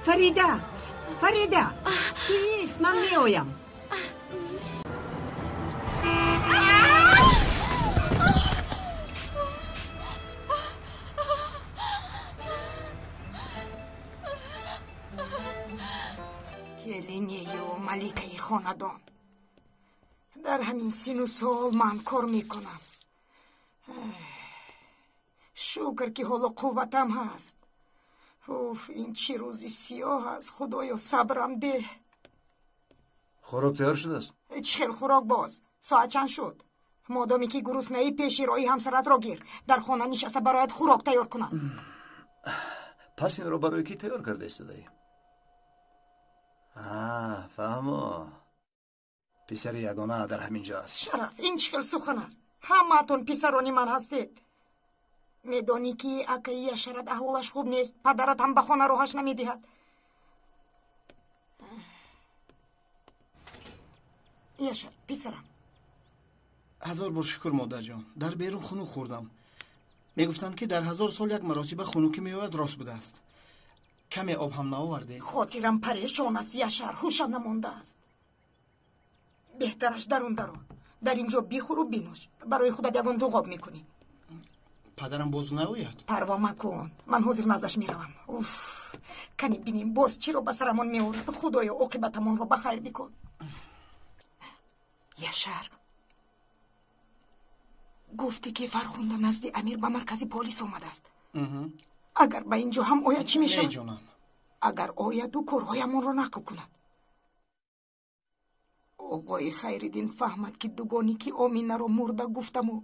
Фарида, Фарида, ту ист, ман меоям. Келинею маликаи хонадон. Дар ҳамин сину сол ман кор мекунам. Шукр, ки ҳоло қувватам ҳаст. Уф, ин чӣ рӯзи сиёҳ аст, худоё, сабрам деҳ. Хӯрок тайёр шудааст? Чӣ хел хӯрок боз? Соат чанд шуд? Модоме ки гуруснаӣ, пеши роҳи ҳамсаратро гир. Дар хона нишаста барояд хӯрок тайёр кунам. Пас инро барои кӣ тайёр карда истодаӣ? Фаҳмо. Писари ягона дар ҳамин ҷо аст. Шараф, ин чӣ хел сухан аст? Ҳамаатон писарони ман ҳастед. Медонӣ, ки акаи Яшарат аҳволаш хуб нест, падарат ҳам ба хона роҳаш намедиҳад. Яшар, писарам. Ҳазор бор шукр, модарҷон. Дар берун хунук хӯрдам. Мегуфтанд, ки дар 1000 сол як маротиба хунукӣ меояд, рост будааст. Каме об ҳам наовардед? Хотирам парешон аст, Яшар, ҳушам намондааст. Беҳтараш дарун даро. Дар ин ҷо бихӯру бинӯш. Барои худат ягон дуғоб мекунӣ. Падарам боз наояд? Парво макун, ман ҳозир наздаш меравам. Уф, кани бинем боз чиро ба сарамон меорад. Худоё, оқибатамонро ба хайр бикун. Яшар, гуфтӣ, ки Фархунда назди Амир ба маркази полис омадааст. Агар ба ин ҷо ҳам ояд, чӣ мешавад? Не, ҷонам. Агар ояду корҳоямонро нақл кунад. Оғои Хайриддин фаҳмад, ки дугони ки Оминаро мурда гуфтаму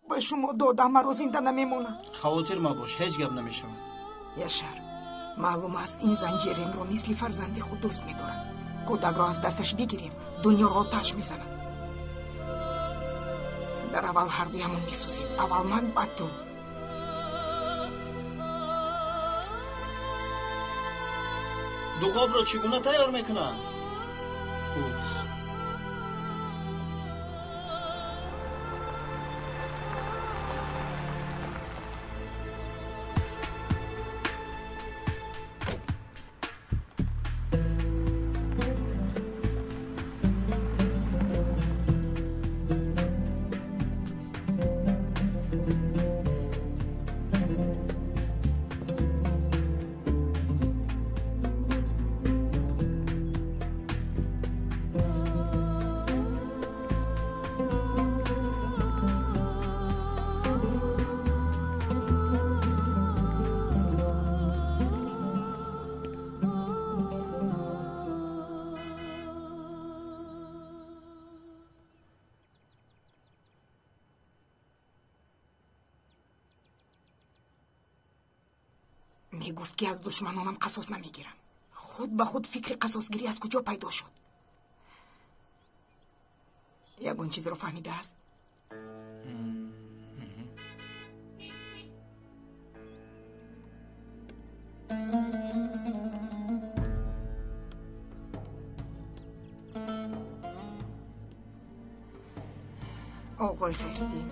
ба шумо додам, маро зинда намемонад. Хавотир мабош, ҳеҷ гап намешавад. Яшар, маълум аст, ин зан Ҷеренро мисли фарзанди худ дӯст медорад. Кӯдакро аз дасташ бигирем, дунёро оташ мезанад. Дар аввал ҳардуямон месӯзем. Аввал ман, баъд ту. Дуғобро чӣ гуна тайёр мекунанд? Мегуфт, ки аз душманонам қасос намегирам. Худ ба худ фикри қасосгирӣ аз куҷо пайдо шуд? Ягон чизро фаҳмидааст? Оғои Хайриддин,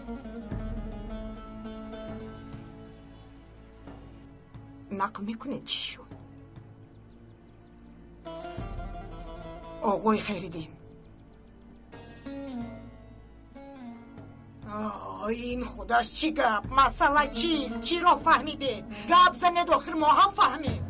нақл мекунед, чӣ шуд? Оғои Хайриддин, ин худаш чӣ гап? Масъала чист? Чиро фаҳмидед? Гап занед, охир мо ҳам фаҳмем.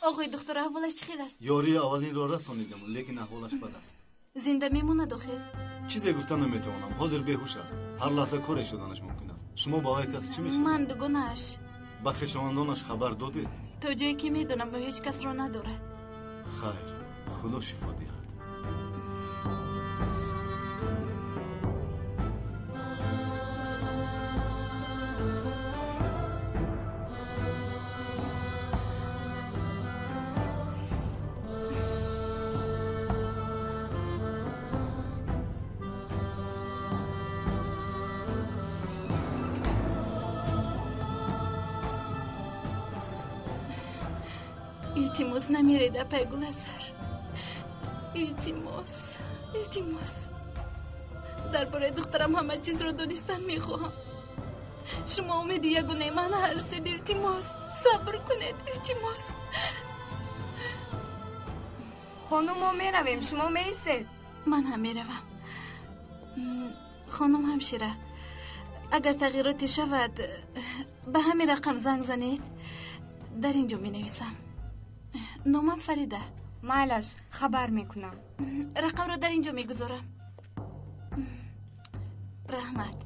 Оғои духтур, аҳволаш чӣ хел аст? Ёрии аввалинро расонидам, лекин аҳволаш бад аст. Зинда мемонад охир? Чизе гуфта наметавонам. Ҳозир беҳуш аст. Ҳар лаҳза коре шуданаш мумкин аст. Шумо ба вай кас чӣ мешавед? Ман дугонааш. Ба хешовандонаш хабар додед? То ҷое ки медонам, ӯ ҳеҷ касро надорад. Хайр, худо шифо диҳад. Илтимос, намиред, апай Гуласар. Илтимос, илтимос. Дар бораи духтарам ҳама чизро донистан мехоҳам. Шумо умеди ягонаи ман ҳастед. Илтимос, сабр кунед, илтимос. Хонум, мо меравем, шумо меистед? Ман ҳам меравам. Хонум ҳамшира, агар тағйироте шавад, ба ҳамин рақам занг занед. Дар ин ҷо менависам. Номам Фарида. Майлаш, хабар мекунам. Рақамро дар ин ҷо мегузорам. Раҳмат.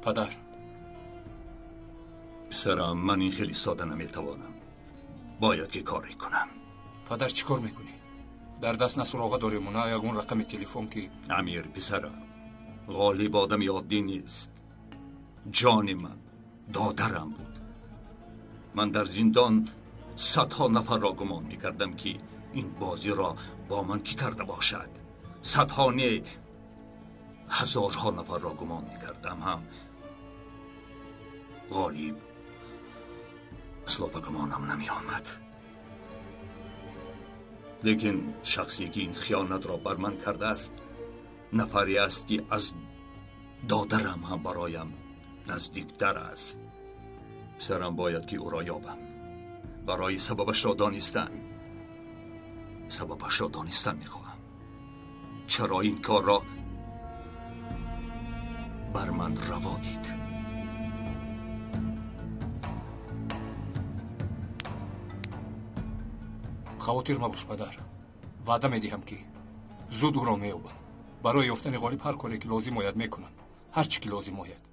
Падар. Писарам, ман ин хеле истода наметавонам. Бояд ки коре кунам. Падар, чӣ кор мекунӣ? Дар даст на суроға дорему, на ягон рақами телефон ки. Амир, писарам, Ғолиб одами оддӣ нест. Ҷони ман, додарам буд. Ман дар зиндон садҳо нафарро гумон мекардам, ки ин бозиро бо ман кӣ карда бошад. Садҳо не, ҳазорҳо нафарро гумон мекардам ҳам. Ғолиб асло ба гумонам намеомад. Лекин шахсе ки ин хиёнатро бар ман кардааст, нафаре аст ки аз додарам ҳам бароям наздиктар аст. Писарам, бояд ки ӯро ёбам. Барои сабабашро донистан. Сабабашро донистан мехоҳам. Чаро ин корро бар ман раво дид? Хавотир мабош, падар. Ваъда медиҳам, ки зуд ӯро меёбам. Барои ёфтани Ғолиб ҳар коре ки лозим ояд мекунам. Ҳар чӣ ки лозим ояд.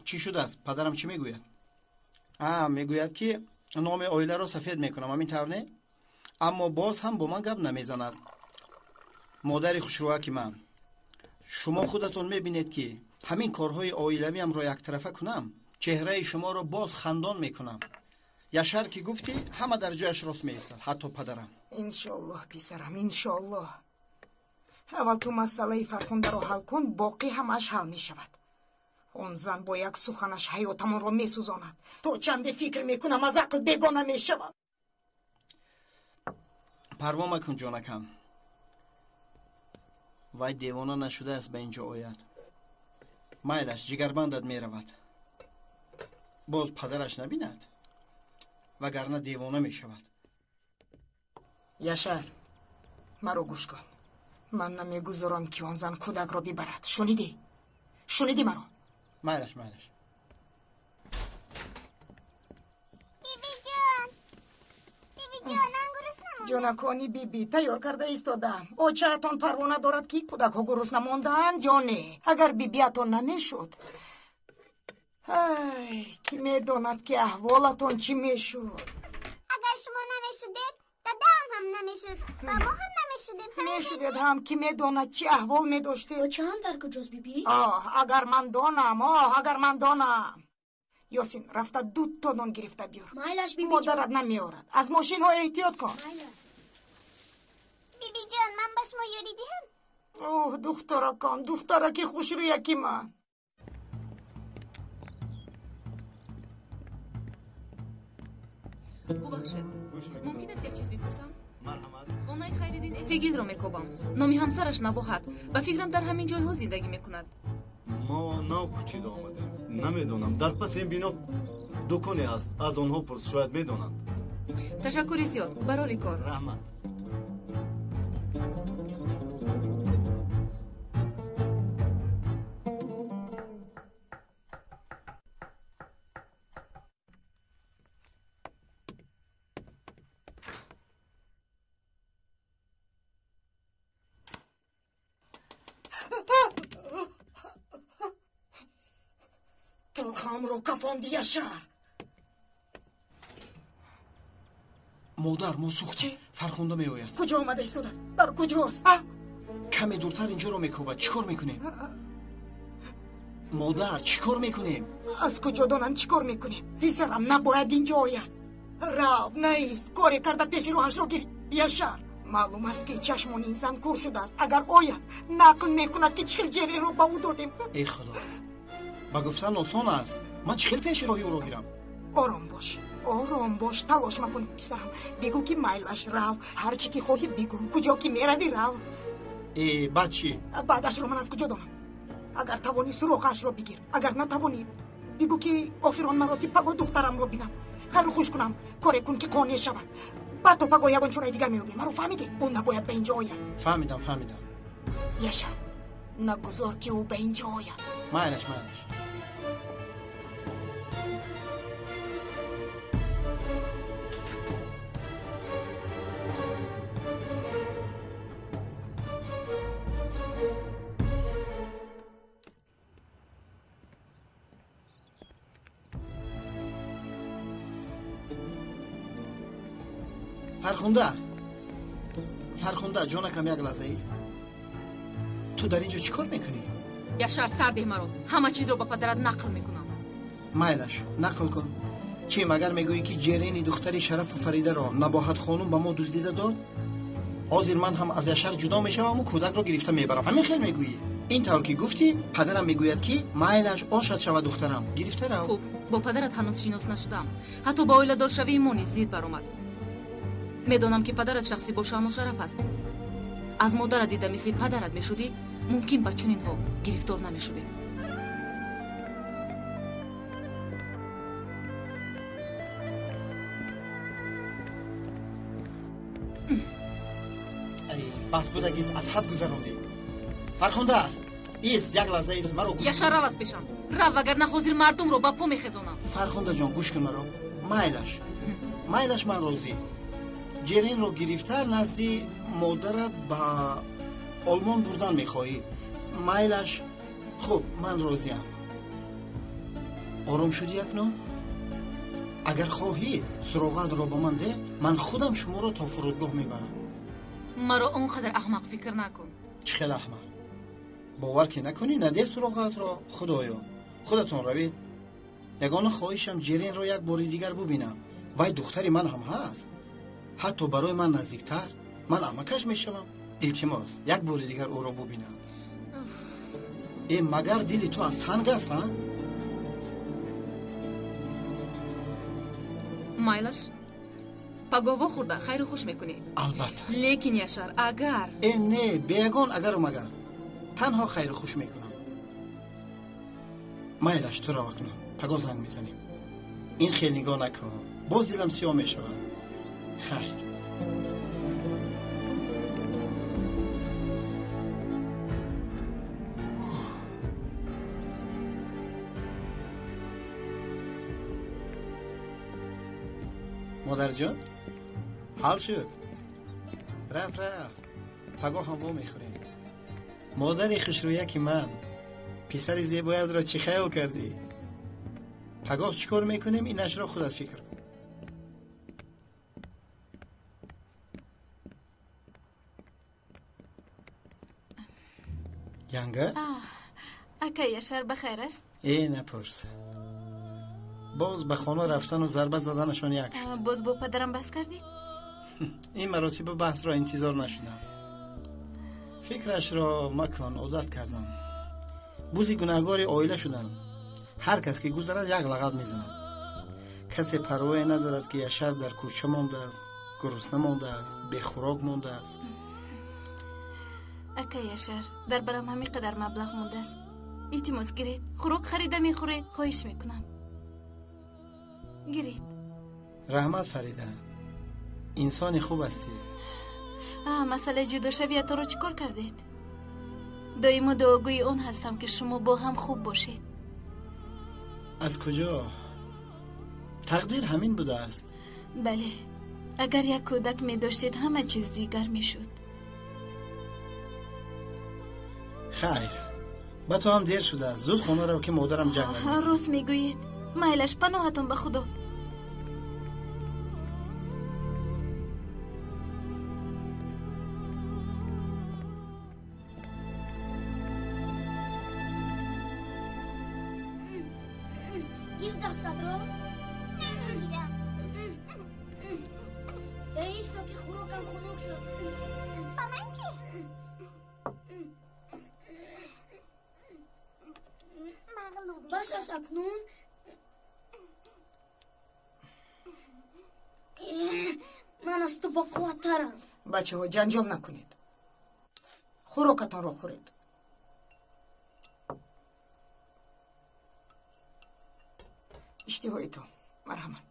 Чӣ шудааст? Падарам чӣ мегӯяд? Мегӯяд, ки номи оиларо сафед мекунам, ҳамин тавр не? Аммо боз ҳам бо ман гап намезанад. Модари хушрӯаки ман, шумо худатон мебинед, ки ҳамин корҳои оилавиамро яктарафа кунам, чеҳраи шуморо боз хандон мекунам. Яшар ки гуфтӣ, ҳама дар ҷояш рост меистад, ҳатто падарам. Иншоаллоҳ, писарам, иншоаллоҳ. Аввал ту масъалаи Фархундаро ҳал кун, боқӣ ҳамааш ҳал мешавад. Он зан бо як суханаш ҳаётамонро месӯзонад. То чанде фикр мекунам, аз ақл бегона мешавам. Парво макун, ҷонакам. Вай девона нашудааст ба ин ҷо ояд. Майлаш, ҷигарбандат меравад. Боз падараш набинад, вагарна девона мешавад. Яшар, маро гӯш кун. Ман намегузорам, ки он зан кӯдакро бибарад. Шунидӣ? Шунидӣ маро? Майлаш, майлаш. Бибиҷон, бибиҷон, ман гурусна мондам. Ҷонакони биби, тайёр карда истодаам. Очаатон парво надорад, ки кӯдакҳо гурусна мондаанд ё не. Агар бибиатон намешуд, ай, кӣ медонад, ки аҳволатон чӣ мешуд. Агар шумо намешудед, дадаам ҳам намешуд ва мо ҳам намешудем. Мешудед ҳам, кӣ медонад чӣ аҳвол медоштед. Очаам дар куҷост, биби? Оҳ, агар ман донам, оҳ, агар ман донам. Ёсин, рафта дуто нон гирифта биёр. Майлаш, бибиҷон. Модарат намеорад. Аз мошинҳо эҳтиёт кун. Бибиҷон, ман ба шумо ёрӣ диҳам? Оҳ, духтаракам, духтараки хушрӯяки ман. Бубахшед, мумкин аст як чиз бипурсам? Марҳамат. Хонаи Хайриддин Эфегилро мекобам. Номи ҳамсараш Набоҳат. Ба фикрам, дар ҳамин ҷойҳо зиндагӣ мекунад. Мо нав кӯчида омадем. Намедонам, дар паси ин бино дуконе аст, аз онҳо пурс, шояд медонанд. Ташаккури зиёд, барори кор. Раҳмат. Тилхамро кафонди, Яшар. Модар, мо сӯхтем. Фархунда меояд. Куҷо омада истодааст? Дар куҷост? Каме дуртар инҷоро мекӯбад. Чӣ кор мекунем? Модар, чӣ кор мекунем? Аз куҷо донам чӣ кор мекунем? Писарам набояд инҷо ояд. Рав, наист, коре карда пеши роҳашро гир. Яшар, маълум аст ки чашмони ин зан кур шудааст. Агар ояд, нақл мекунад ки чӣ хел ҷеринро ба ӯ додем. Эй худо, ба гуфтан осон аст. Ман чӣ хел пеши роҳи ӯро гирам? Ором бош, ором бош, талош макун писарам. Бигӯ ки майлаш, рав, ҳар чӣ ки хоҳӣ бигӯ, куҷо ки меравӣ рав. Э, баъд чӣ? Баъдашро ман аз куҷо донам? Агар тавонӣ суроғаашро бигир, агар натавонӣ бигӯ ки охирон маротиб пагоҳ духтарамро бинам, хайру хуш кунам, коре кун ки қонеъ шавад. Баъд то пагоҳ ягон чораи дигар меёбем. Маро фаҳмидӣ? Ӯ набояд ба инҷо ояд. Фаҳмидам, фаҳмидам. Яшар, нагузор ки ӯ ба инҷо ояд. Майлаш, майлаш. Фархунда, Фархунда, ҷонакам, як лаҳза ист. Ту дар ин ҷо чӣ кор мекунӣ? Яшар, сар деҳ маро. Ҳама чизро ба падарат нақл мекунам. Майлаш, нақл кун. Чӣ, магар мегӯӣ ки ҷерени духтари Шарафу Фаридаро Набоҳат хонум ба мо дуздида дод? Ҳозир ман ҳам аз Яшар ҷудо мешаваму кӯдакро гирифта мебарам. Ҳамин хел мегӯӣ? Ин тавр ки гуфтӣ, падарам мегӯяд ки майлаш, ошад шавад духтарам. Гирифта рав. Хуб, бо падарат ҳанӯз шинос нашудам. Ҳатто ба оиладоршавии мо низ зид баромад. Медонам ки падарат шахси бо шаъну шараф аст. Аз модарат дида мисли падарат мешудӣ, мумкин ба чунин ҳол гирифтор намешудем. Бас будагист, аз ҳад гузарондӣ. Фархунда, ист, як лаҳза ист, маро гӯш. Яшар, рав аз пешам. Рав, вагарна ҳозир мардумро ба по мехезонам. Фархундаҷон, гӯш кун маро. Майлаш, майлаш, ман розӣ. Ҷеринро гирифта назди модарат ба Олмон бурдан мехоҳӣ. Майлаш, хуб, ман розиам. Ором шудӣ акнун? Агар хоҳӣ, суроғатро ба ман деҳ, ман худам шуморо то фурудгоҳ мебарам. Маро он қадар аҳмақ фикр накун. Чӣ хел аҳмақ? Бовар ки накунӣ, надеҳ суроғатро. Худоё, худатон равед. Ягона хоҳишам ҷеринро як бори дигар бубинам. Вай духтари ман ҳам ҳаст. Ҳатто барои ман наздиктар. Ман амакаш мешавам. Илтимос, як бори дигар ӯро бубинам. Э, магар дили ту аз санг аст, а? Майлаш, пагоҳ вохӯрда хайру хуш мекунӣ. Албатта. Лекин Яшар, агар Э, не, беягон агару магар. Танҳо хайру хуш мекунам. Майлаш, ту рав акнун. Пагоҳ занг мезанем. Ин хел нигоҳ накун. Боз дилам сиёҳ мешавад. Хайр. Модарҷон, ҳал шуд. Рафт, рафт. Пагоҳ ҳам во мехӯрем. Модари хушрӯяки ман, писари зебоятро чӣ хаёл кардӣ? Пагоҳ чӣ кор мекунем, инашро худат фикр кун. Янга? Ака Яшар ба хайр аст? Э, напурс. Боз ба хона рафтану зарба заданашон як шуд. Боз бо падарам баҳс кардед? Ин маротиба баҳсро интизор нашудам. Фикрашро макун, одат кардам. Бузи гунаҳгори оила шудам. Ҳар кас ки гузарад, як лағат мезанад. Касе парвое надорад, ки Яшар дар кӯча мондааст, гурусна мондааст, бехӯрок мондааст. Ака Яшар, дар барам ҳамин қадар маблағ мондааст. Илтимос, гиред, хӯрок харида мехӯред, хоҳиш мекунам. Гиред. Раҳмат, Фарида, инсони хуб ҳастӣ. Масъалаи ҷудошавиятонро чӣ кор кардед? Доимо дуогӯи он ҳастам, ки шумо бо ҳам хуб бошед. Аз куҷо? Тақдир ҳамин будааст. Бале, агар як кӯдак медоштед, ҳама чиз дигар мешуд. Хайр, ба ту ҳам дер шудааст. Зуд хона рав, ки модарам ҷанг нагирад. Рост мегӯед. Майлаш, паноҳатон ба Худо. Дастатро? Намегирам. Исто ки хӯрокам хунук шуд. Ба ман чӣ? Мағлуб. Бас аст акнун. Ман аз ту боқувваттарам. Бачаҳо, ҷанҷол накунед. Хӯрокатонро хӯред. Иштиҳои ту, марҳамат.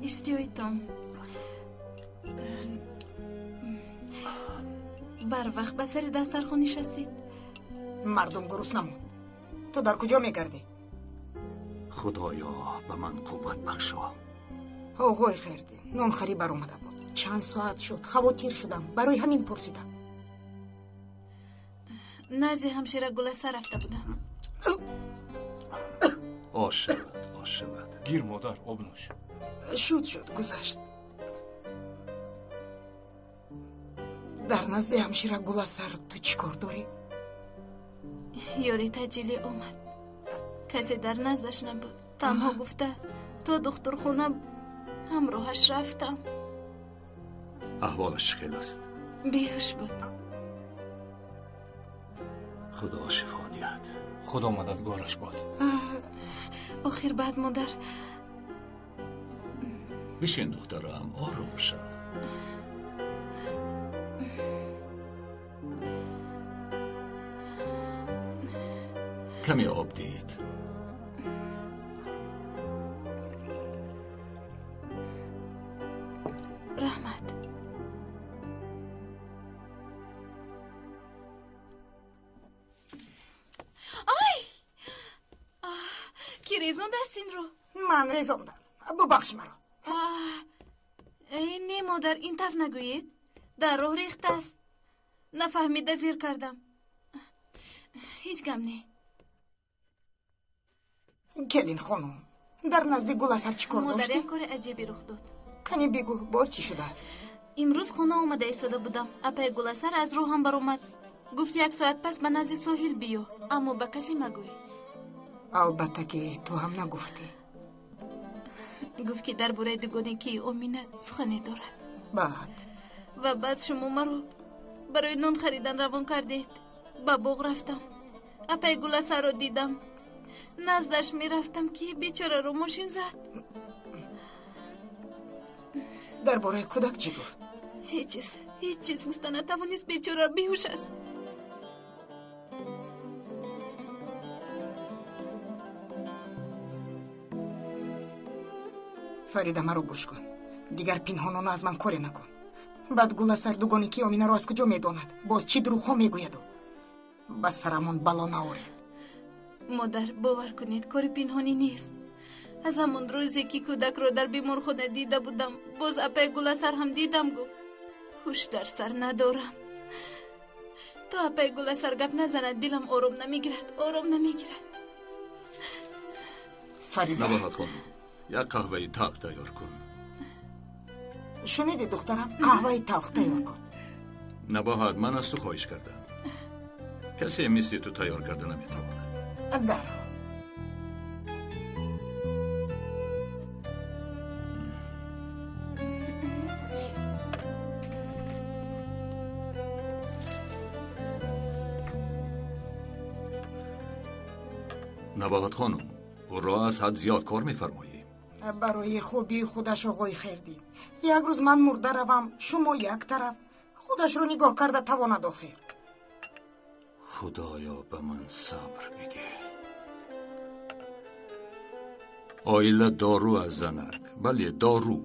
Иштиҳоитон. Барвақт ба сари дастархон нишастед? Мардум гурусна монд. Ту дар куҷо мегардӣ? Худоё, ба ман қувват бахшо. Оғои Хайрдин, нонхарӣ баромада буд. Чанд соат шуд, хавотир шудам, барои ҳамин пурсидам. Назди ҳамшира Гуласар рафта будам. Ош шавад, ош шавад. Гир, модар, об нӯш. Шуд, шуд, гузашт. Дар назди ҳамшира Гуласар ту чӣ кор дорӣ? Ёри таъҷилӣ омад. Касе дар наздаш набуд. Танҳо гуфта то духтурхона ҳамроҳаш рафтам. Аҳволаш чӣ хел аст? Беҳуш буд. Худо шифо диҳад. Худо мададгораш бод. Охир баъд модар. Бишин, духтарам, ором шав. Каме об диҳед. Раҳмат. Ай! Кӣ резондааст инро? Ман резондам. Бубахш маро. Эй, не модар, ин таф нагӯед. Дар роҳ рехтааст. Нафаҳмида зир кардам. Ҳеҷ гам не. Келин хонум, дар назди Гуласар чӣ кор Модар, доштӣ? як кори аҷибе рух дод. Кани бигӯ, боз чӣ шудааст? Имрӯз хона омада истода будам. Апаи Гуласар аз роҳам баромад. Гуфт як соат пас ба назди соҳил биё, аммо ба касе магӯй. Албатта ки ту ҳам нагуфтӣ. Гуфт ки дар бораи дугонагии Омина сухане дорад. Баъд? Ва баъд шумо маро барои нон харидан равон кардед. Ба боғ рафтам. Апаи Гуласарро дидам. Наздаш мерафтам ки бечораро мошин зад. Дар бораи кӯдак чӣ гуфт? Ҳеҷ чиз, ҳеҷ чиз гуфта натавонист, бечора беҳуш аст. Фарида, маро гӯш кун. Дигар пинҳонона аз ман коре накун. Баъд Гуласар дугоникии Оминаро аз куҷо медонад? Боз чӣ дурӯғҳо мегӯяду? Ба сарамон бало наоред. Модар, бовар кунед, кори пинҳонӣ нест. Аз ҳамон рӯзе ки кӯдакро дар беморхона дида будам, боз апаи Гуласар ҳам дидам, гуфт. Ҳуш дар сар надорам. То апаи Гуласар гап назанад, дилам ором намегирад, ором намегирад. Фарида. Набоҳат хонум, як қаҳваи талх тайёр кун. Шуниди, духтарам, қаҳваи талх тайёр кун. Набоҳат, ман аз ту хоҳиш кардам. Касе мисли ту тайёр карда наметавонад. Дар. Набоҳат хонум, ӯро аз ҳад зиёд кор мефармоӣ. Барои хубии худаш, оғои Хайрдин. Як рӯз ман мурда равам, шумо як тараф, худашро нигоҳ карда тавонад охир. Худоё, ба ман сабр бидеҳ. Оила дору аз занак, бале дору.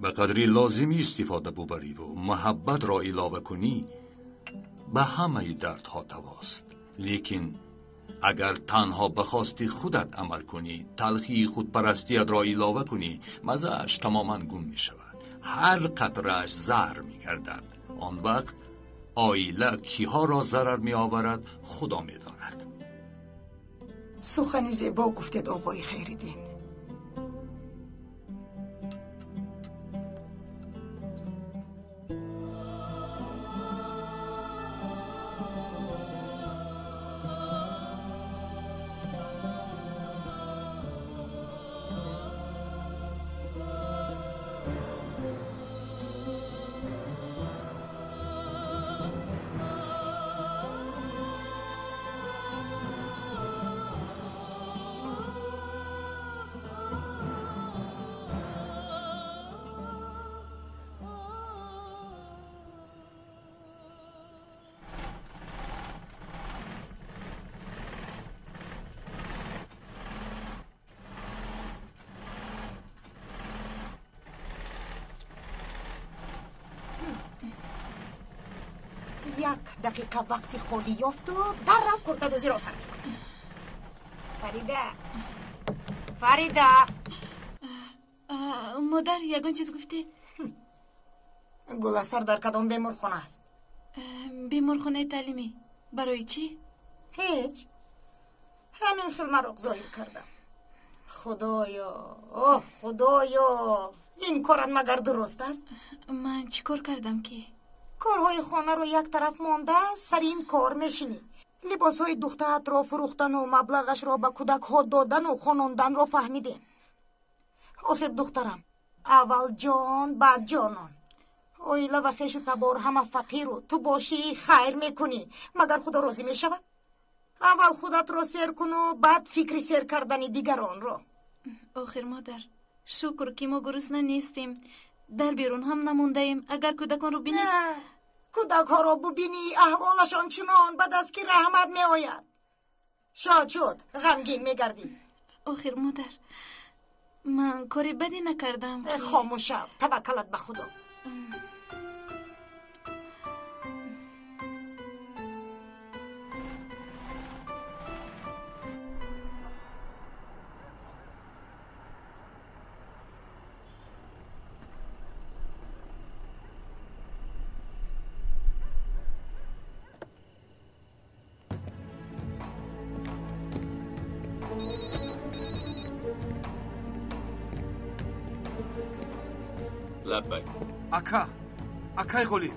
Ба қадри лозимӣ истифода бубариву муҳаббатро илова кунӣ, Ба ҳамаи дардҳо давост. Лекин агар танҳо ба хости худат амал кунӣ, талхии худпарастиятро илова кунӣ, мазааш тамоман гум мешавад. Ҳар қатрааш заҳр мегардад. Он вақт оила киҳоро зарар меоварад, Худо медонад. Сухани зебо гуфтед, оғои Хайриддин. Як дақиқа вақти холӣ ёфту даррав куртадӯзиро сар мекунам. Фарида, Фарида! Модар, ягон чиз гуфтед? Гуласар дар кадом беморхона аст? Беморхонаи таълимӣ. Барои чӣ? Ҳеҷ. Ҳамин хел мароқ зоҳир кардам. Худоё, оҳ, Худоё, ин корат магар дуруст аст? Ман чӣ кор кардам ки? Корҳои хонаро як тараф монда, сари ин кор мешинӣ. Либосҳои духтаатро фурӯхтану маблағашро ба кӯдакҳо додану хононданро фаҳмидем. Охир духтарам, аввал ҷон, баъд ҷонон. Оила ва хешу табор ҳама фақиру ту бошӣ хайр мекунӣ. Магар Худо розӣ мешавад? Аввал худатро сер куну баъд фикри сер кардани дигаронро. Охир модар, шукр ки мо гурусна нестем. Дар берун ҳам намондаем. Агар кӯдаконро бинем... Кӯдакҳоро бубинӣ, аҳволашон чунон бад аст ки раҳмат меояд. Шод шуд, ғамгин мегардӣ. Охир модар, ман кори баде накардам. Хомӯш шав, таваккалат ба Худо. Лаббайк. Ака, акай Ғолиб,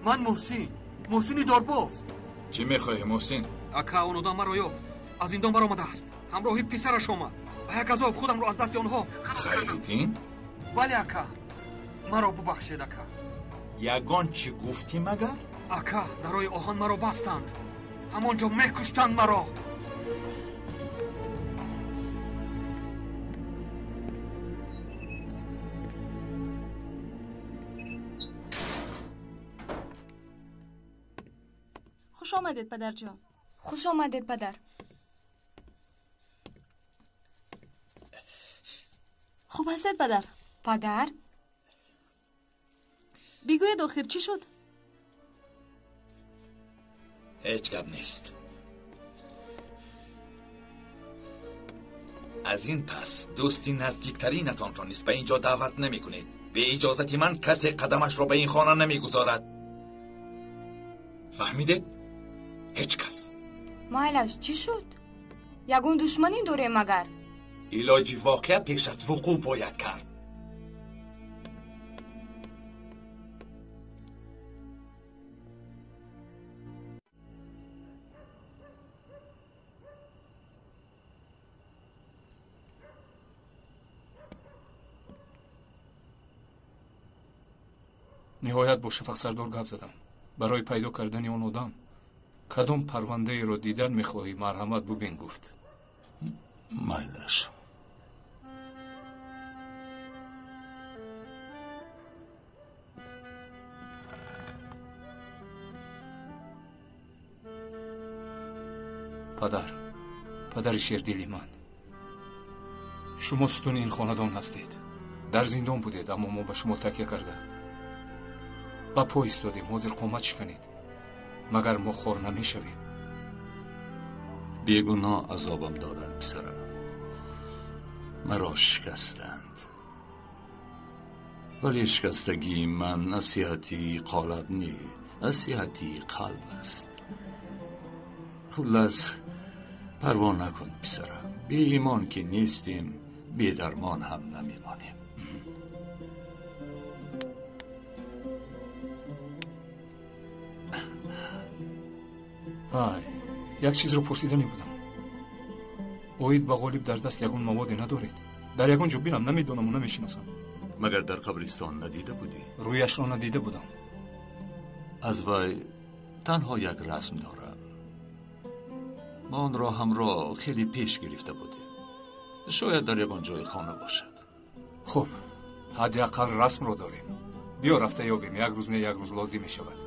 ман Муҳсин, Муҳсини дорбоз. Чӣ мехоҳӣ, Муҳсин? Ака, он одам маро ёфт. Аз зиндон баромадааст. Ҳамроҳи писараш омад. Ба як азоб худамро аз дасти онҳо халос кардам. Хайриддин? Бале, ака. Маро бубахшед, ака. Ягон чӣ гуфтӣ магар? Ака, дар роҳи оҳан маро бастанд. Ҳамон ҷо мекуштанд маро. Хуш омадед, падарҷон. Хуш омадед, падар. Хуб ҳастед, падар? Падар? Бигӯед, охир чӣ шуд? Ҳеҷ гап нест. Аз ин пас дӯсти наздиктаринатонро низ ба ин ҷо даъват намекунед. Бе иҷозати ман касе қадамашро ба ин хона намегузорад. Фаҳмидед? Ҳеҷ кас. Майлаш, чӣ шуд? Ягон душманӣ дорем магар? Илоҷи воқеа пеш аз вуқӯъ бояд кард. Ниҳоят бо Шафақ Сардор гап задам. Барои пайдо кардани он одам кадом парвандаеро дидан мехоҳӣ, марҳамат бубин, гуфт. Майлаш. Падар, падари шердили ман, шумо сутуни ин хонадон ҳастед. Дар зиндон будед, аммо мо ба шумо такя карда ба по истодем. Ҳозир қомат шиканед. Магар мо хор намешавем? Бегуноҳ азобам доданд, писарам. Маро шикастанд. Вале шикастагии ман насиҳати қолаб не, насиҳати қалб аст. Хуллас, парво накун, писарам. Беимон ки нестем, бедармон ҳам намемонем. Ай, як чизро пурсиданӣ будам. Оид ба Ғолиб дар даст ягон маводе надоред? Дар ягон ҷо бинам, намедонаму намешиносам. Магар дар қабристон надида будӣ? Рӯяшро надида будам. Аз вай танҳо як расм дорам. Мо онро ҳамроҳ хеле пеш гирифта будем. Шояд дар ягон ҷои хона бошад. Хуб, ҳадди ақал расмро дорем. Биё рафта ёбем, як рӯз не як рӯз лозим мешавад.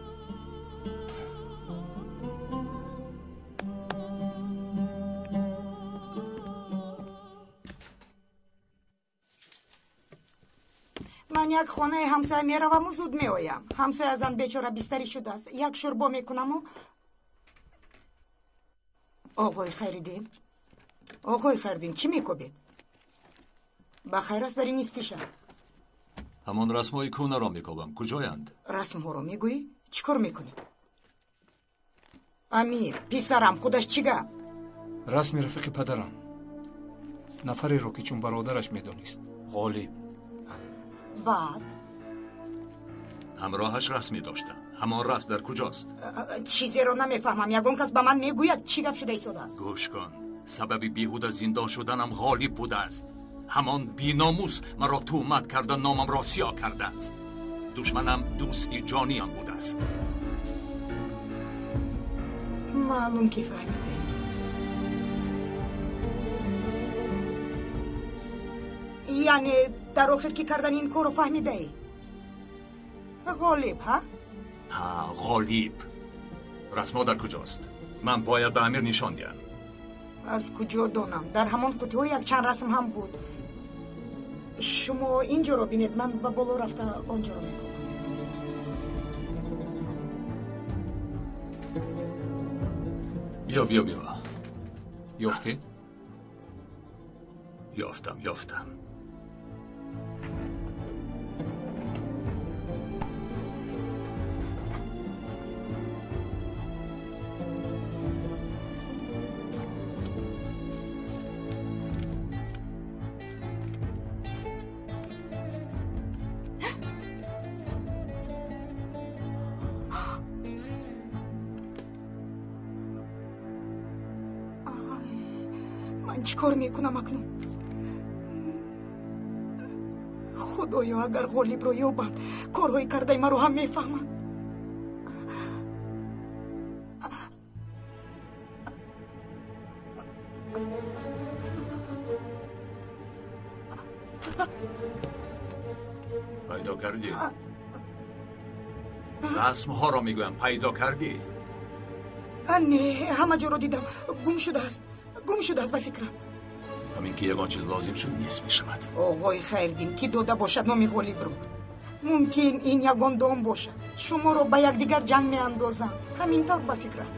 Ман як хонаи ҳамсоя мераваму зуд меоям. Ҳамсоя зан бечора бистарӣ шудааст. Як шӯрбо мекунаму. Оғои Хайриддин, оғои Хайриддин, чӣ мекобед? Ба хайр аст дар ин нисфи шаб? Ҳамон расмҳои кӯнаро мекобам. Куҷоянд? Расмҳоро мегӯӣ? Чӣ кор мекунӣ? Амир, писарам, худаш чӣ гап? Расми рафиқи падарам. Нафареро ки чун бародараш медонист. Ғолиб. Баъд? Ҳамроҳаш расме доштам. Ҳамон расм дар куҷост? Чизеро намефаҳмам. Ягон кас ба ман мегӯяд чӣ гап шуда истодааст? Гӯш кун. Сабаби беҳуда зиндон шуданам Ғолиб будааст. Ҳамон биномус маро туҳмат карда, номамро сиёҳ кардааст. Душманам дӯсти ҷониам будааст. Маълум ки фаҳмидаӣ. Яъне дар охир ки кардани ин корро фаҳмидаӣ? Ғолиб, ҳа? Ҳа, Ғолиб. Расмҳо дар куҷост? Ман бояд ба Амир нишон диҳам. Аз куҷо донам? Дар ҳамон қутиҳо якчанд расм ҳам буд. Шумо ин ҷоро бинед, ман ба боло рафта он ҷоро мекунам. Биё, биё, биё. Ёфтед? Ёфтам, ёфтам. Ман чӣ кор мекунам акнун? Худоё, агар Ғолибро ёбанд, корҳои кардаи маро ҳам мефаҳманд. Пайдо кардӣ? Расмҳоро мегӯям, пайдо кардӣ? Не, ҳама ҷоро дидам. Гум шудааст. Гум шудааст ба фикрам. Ҳамин ки ягон чиз лозим шуд, нест мешавад. Оғои Хайриддин, ки дода бошад номи Ғолибро? Мумкин ин ягон дом бошад. Шуморо ба якдигар ҷанг меандозанд. Ҳамин тавр ба фикрам.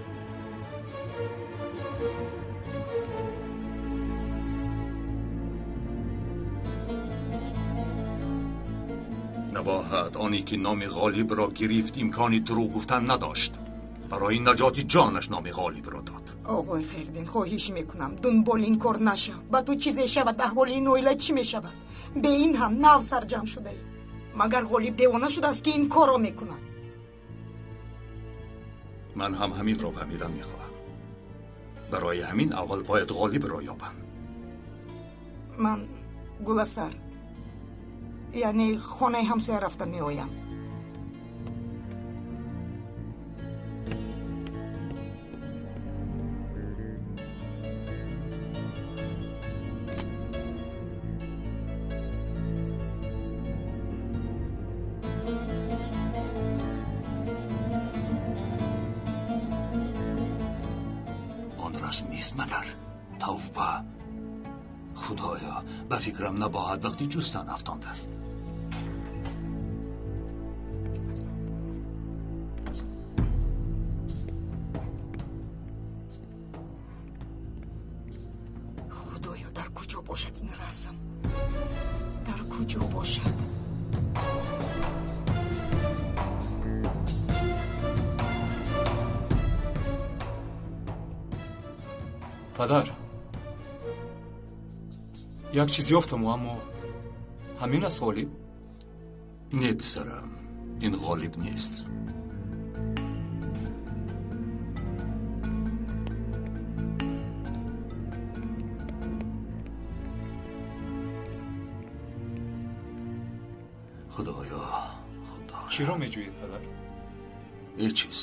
Набоҳад оне ки номи Ғолибро гирифт, имкони дурӯғ гуфтан надошт. Барои наҷоти ҷонаш номи Ғолибро дод. Оғои Хайриддин, хоҳиш мекунам, дунболи ин кор нашав. Ба ту чизе шавад, аҳволи ин оила чӣ мешавад? Бе ин ҳам нав сарҷамъ шудаӣ. Магар Ғолиб девона шудааст ки ин корро мекунад? Ман ҳам ҳаминро фаҳмидан мехоҳам. Барои ҳамин аввал бояд Ғолибро ёбам. Ман Гуласар, яъне хонаи ҳамсоя рафта меоям. Он расм нест магар? Тавба! Худоё, ба фикрам набоҳад вақти ҷустан афтондааст. намерасам. Дар куҷо бошад? Падар, як чиз ёфтаму, аммо ҳамин аст Ғолиб? Не, писарам, ин Ғолиб нест. Худоё, Худо. Чиро меҷӯед, падар? Ҳеҷ чиз.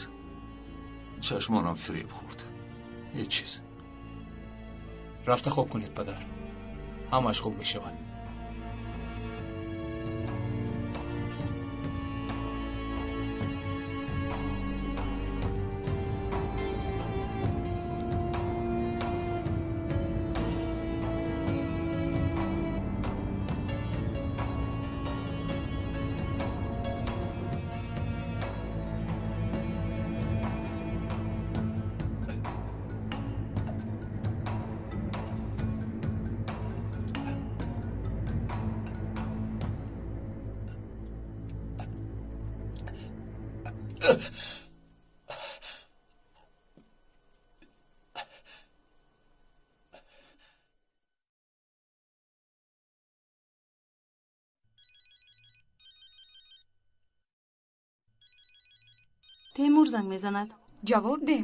Чашмонам фиреб хӯрд. Ҳеҷ чиз. Рафта хоб кунед, падар. Ҳамааш хуб мешавад. Темур занг мезанад. Ҷавоб деҳ.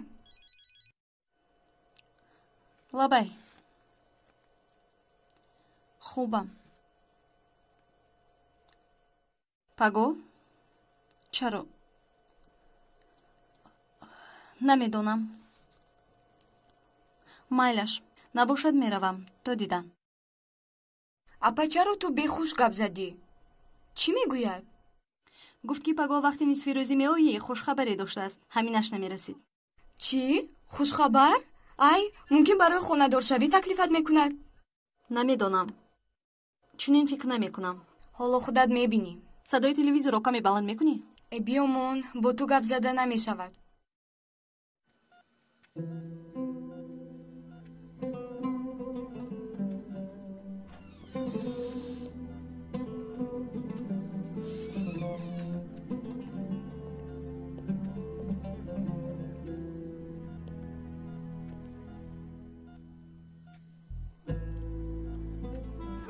Лабай. Хубам. Паго? Чаро? Намедонам. Майлаш, набошад меравам, то дидан. Апа, чаро ту бехуш гап задӣ? Чӣ мегӯяд? Гуфт, ки паго вақти нисфи рӯзӣ меоӣ, хушхабаре доштааст. Ҳаминаш намерасид. Чӣ? Хушхабар? Ай, мумкин барои хонадоршавӣ таклифат мекунад? Намедонам. Чунин фикр намекунам. Ҳоло худат мебинӣ. Садои телевизорро каме баланд мекунӣ? Э, биёмон, бо ту гап зада намешавад.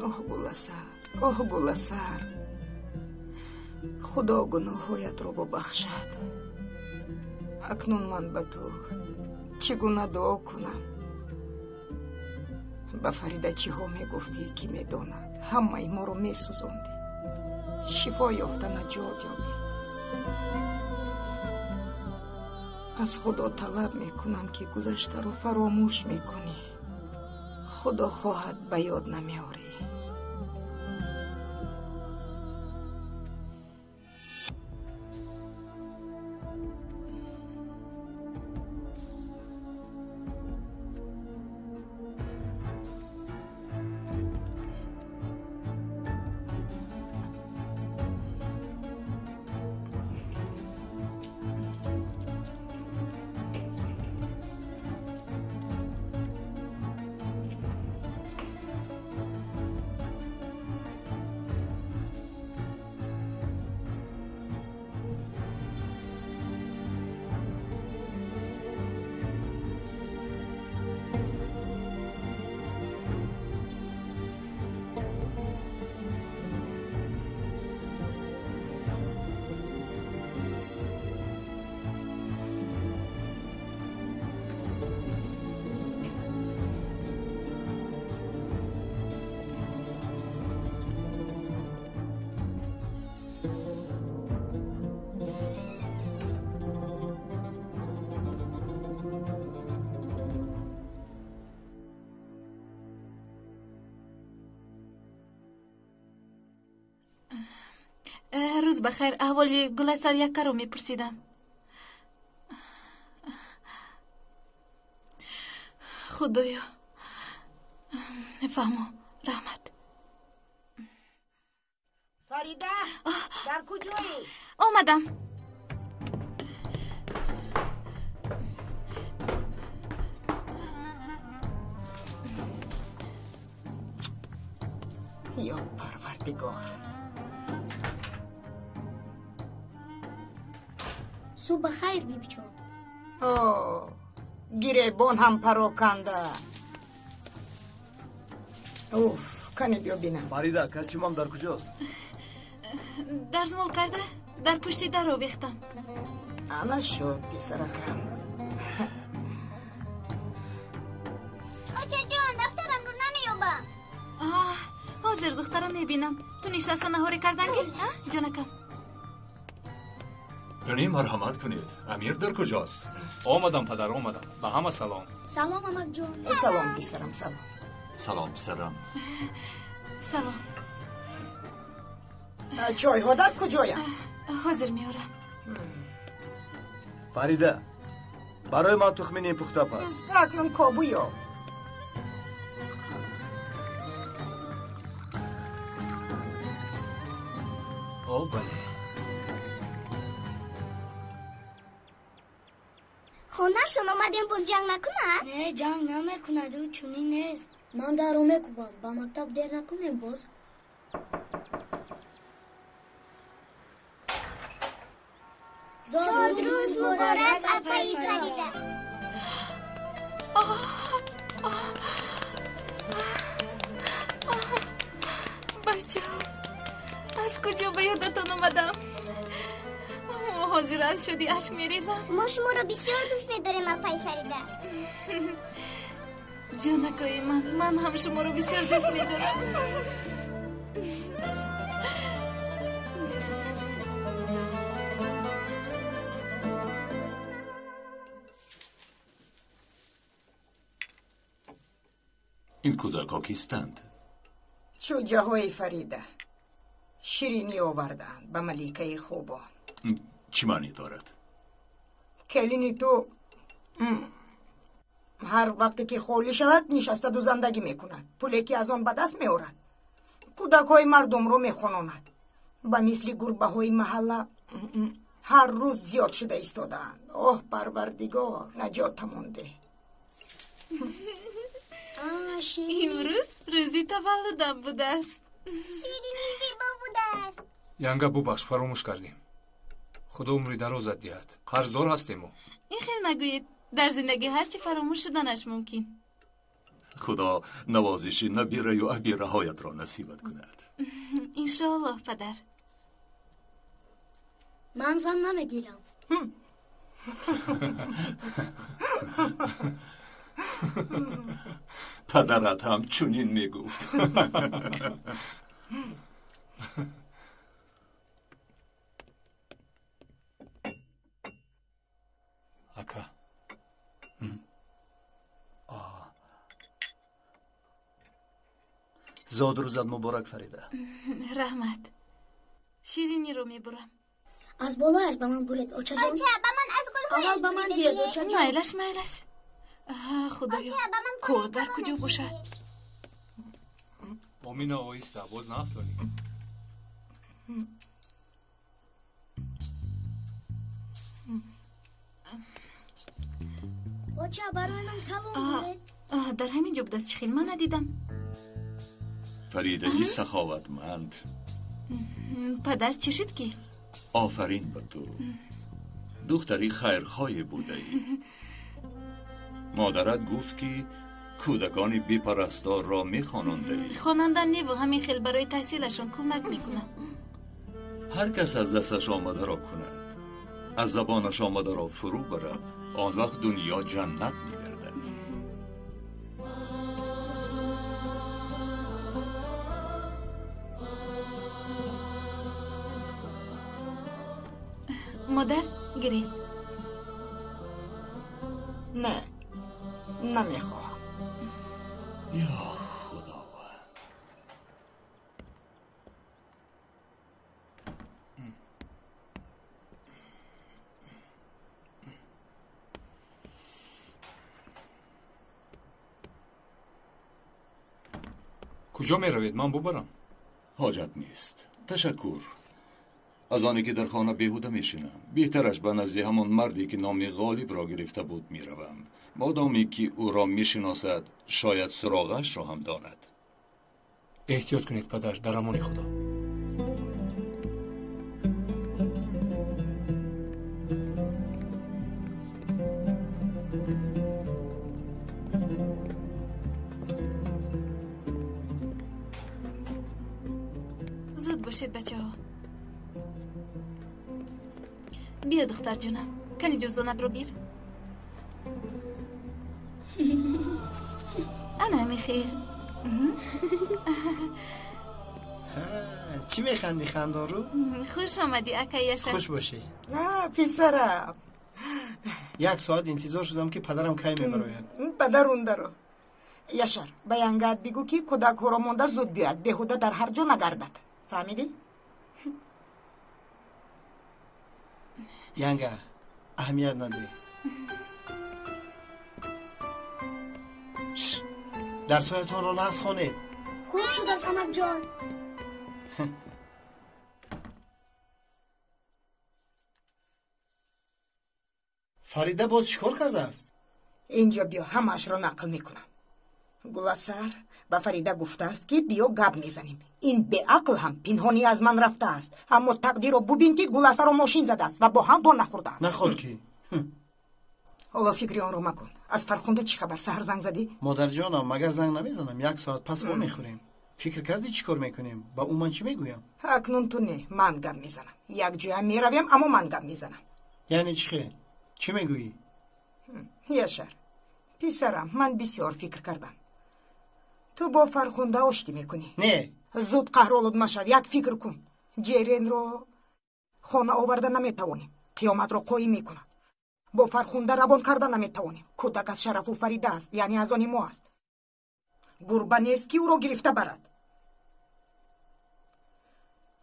Оҳ, Гуласар, оҳ, Гуласар, Худо гуноҳҳоятро бубахшад. Акнун ман ба ту чӣ гуна дуо кунам? Ба Фарида чиҳо мегуфтӣ, ки медонад, ҳамаи моро месӯзондӣ. Шифо ёфта наҷот ёбӣ. Аз Худо талаб мекунам, ки гузаштаро фаромӯш мекунӣ. Худо хоҳад, ба ёд намеорӣ. Рӯз бахайр. Аҳволи Гуласар яккаро мепурсидам. Худоё, фаҳмо, раҳмат. Фарида, дар куҷоӣ? Омадам. Парвардигор. Субҳ бахайр, бибиҷон. О, гиребон ҳам пароканда. Уф, кане биё бинам. Фарида, костюмам дар куҷост? Дарзмол карда дар пушти дар овехтам. Ана шуд, писаракам. Очаҷон, дафтарамро намеёбам. Ҳозир духтарам мебинам. Ту нишаста наҳорӣ кардан ки, ҷонакам? Гани, марҳамат кунед. Амир дар куҷост? Омадам, падар, омадам. Ба ҳама салом. Салом, амакҷон. Салом, писарам, салом. Салом, писарам. Салом. Чойҳо дар куҷоянд? Ҳозир меорам. Фарида, барои ман тухми нимпухта паз. Акнун кобу ёб. О, бале. Хонашон омадем, боз ҷанг накунад? Не, ҷанг намекунад, ӯ чунин нест. Ман даро мекубам, ба мактаб дер накунем боз. Зодрӯз муборак, апаи Фарида. Бачаҳо, аз куҷо ба ёдатон омадам? Ҳозир аз шудӣ ашк мерезам. Мо шуморо бисёр дӯст медорем, апаи Фарида. Ҷонакои ман, ман ҳам шуморо бисёр дӯст медорам. Ин кӯдакҳо кистанд? Шуҷаҳои Фарида ширинӣ овардаанд ба маликаи хубон. Чӣ маънӣ дорад? Келини ту ҳар вақте ки холӣ шавад, нишаста дузандагӣ мекунад. Пуле ки аз он ба даст меорад, кӯдакҳои мардумро мехононад. Ба мисли гурбаҳои маҳалла ҳар рӯз зиёд шуда истодаанд. Оҳ, Парвардигор, наҷотамон деҳ. Имрӯз рӯзи таваллудам будааст. Ширинӣ зебо будааст. Янга, бубахш, фаромӯш кардем. Худо умри дарозат диҳад. Қарздор ҳастему. Ин хел нагӯед. Дар зиндагӣ ҳар чӣ фаромӯш шуданаш мумкин. Худо навозиши набираю абираҳоятро насибат кунад. Иншоаллоҳ, падар. Ман зан намегирам. Падарат ҳам чунин мегуфт. Ака. Зодрӯзат муборак, Фарида. Раҳмат. Шириниро мебурам. Аз болояш ба ман буред, очаҷон. Оча, ба ман аз гулҳояш. Аввал ба ман диҳед, очаҷон. Майлаш, майлаш. Худоё, кор дар куҷо бошад? Омина, оҳиста, боз наафтонӣ. Оча, барои ман калон буред. Дар ҳамин ҷо будаст, чӣ хел ман надидам. Фаридаи саховатманд. Падар, чӣ шуд ки? Офарин ба ту. Духтари хайрхоҳе будаӣ. Модарат гуфт, ки кӯдакони бепарасторро мехонондаӣ. Хонанда неву, ҳамин хел барои таҳсилашон кӯмак мекунам. Ҳар кас аз дасташ омадаро кунад, аз забонаш омадаро фурӯ барад, он вақт дунё ҷаннат мегардад. Модар, гиред. Не, намехоҳам. Ё Худованд! Куҷо меравед? Ман бубарам. Ҳоҷат нест. Ташаккур. Аз оне ки дар хона беҳуда мешинам, беҳтараш ба назди ҳамон марде ки номи Ғолибро гирифта буд меравам. Модоме ки ӯро мешиносад, шояд суроғашро ҳам донад. Эҳтиёт кунед падар, дар амони Худо. Зуд бошед бачаҳо. Биё духтарҷонам, кани ҷуздонатро гир. Ана ҳамин хел. Чӣ механдӣ, хандонрӯ? Хуш омадӣ, акай Яшар. Хуш бошӣ. Писарам, як соат интизор шудам, ки падарам кай мебарояд. Падарундаро. Яшар, ба янгаат бигӯ, ки кӯдакҳоро монда зуд биёяд, беҳуда дар ҳар ҷо нагардад. Фаҳмидӣ? Янга, аҳамият надеҳ. Дарсҳоятонро нағз хонед. Хуб шудааст, амакҷон. Фарида боз чӣ кор кардааст? Инҷо биё, ҳамаашро нақл мекунам. Гуласар ба Фарида гуфтааст, ки биё гап мезанем. Ин беақл ҳам пинҳонӣ аз ман рафтааст, аммо тақдирро бубин, ки Гуласарро мошин задааст ва бо ҳам во нахӯрдаанд. Наход ки. Ҳоло фикри онро макун. Аз Фархунда чӣ хабар? Саҳар занг задӣ? Модарҷонам, магар занг намезанам? Як соат пас во мехӯрем. Фикр кардӣ, чӣ кор мекунем? Ба ӯ ман чӣ мегӯям? Акнун ту не, ман гап мезанам. Якҷоя меравем, аммо ман гап мезанам. Яъне чӣ хел? Чӣ мегӯӣ? Яшар, писарам, ман бисёр фикр кардам. Ту бо Фархунда оштӣ мекунӣ? Не. Зуд қаҳролуд машав, як фикр кун. Ҷеренро хона оварда наметавонем, қиёматро қоим мекунад. Бо Фархунда равон карда наметавонем. Кӯдак аз шарафу Фарида аст, яъне аз они мо аст. Гурба нест, ки ӯро гирифта барад.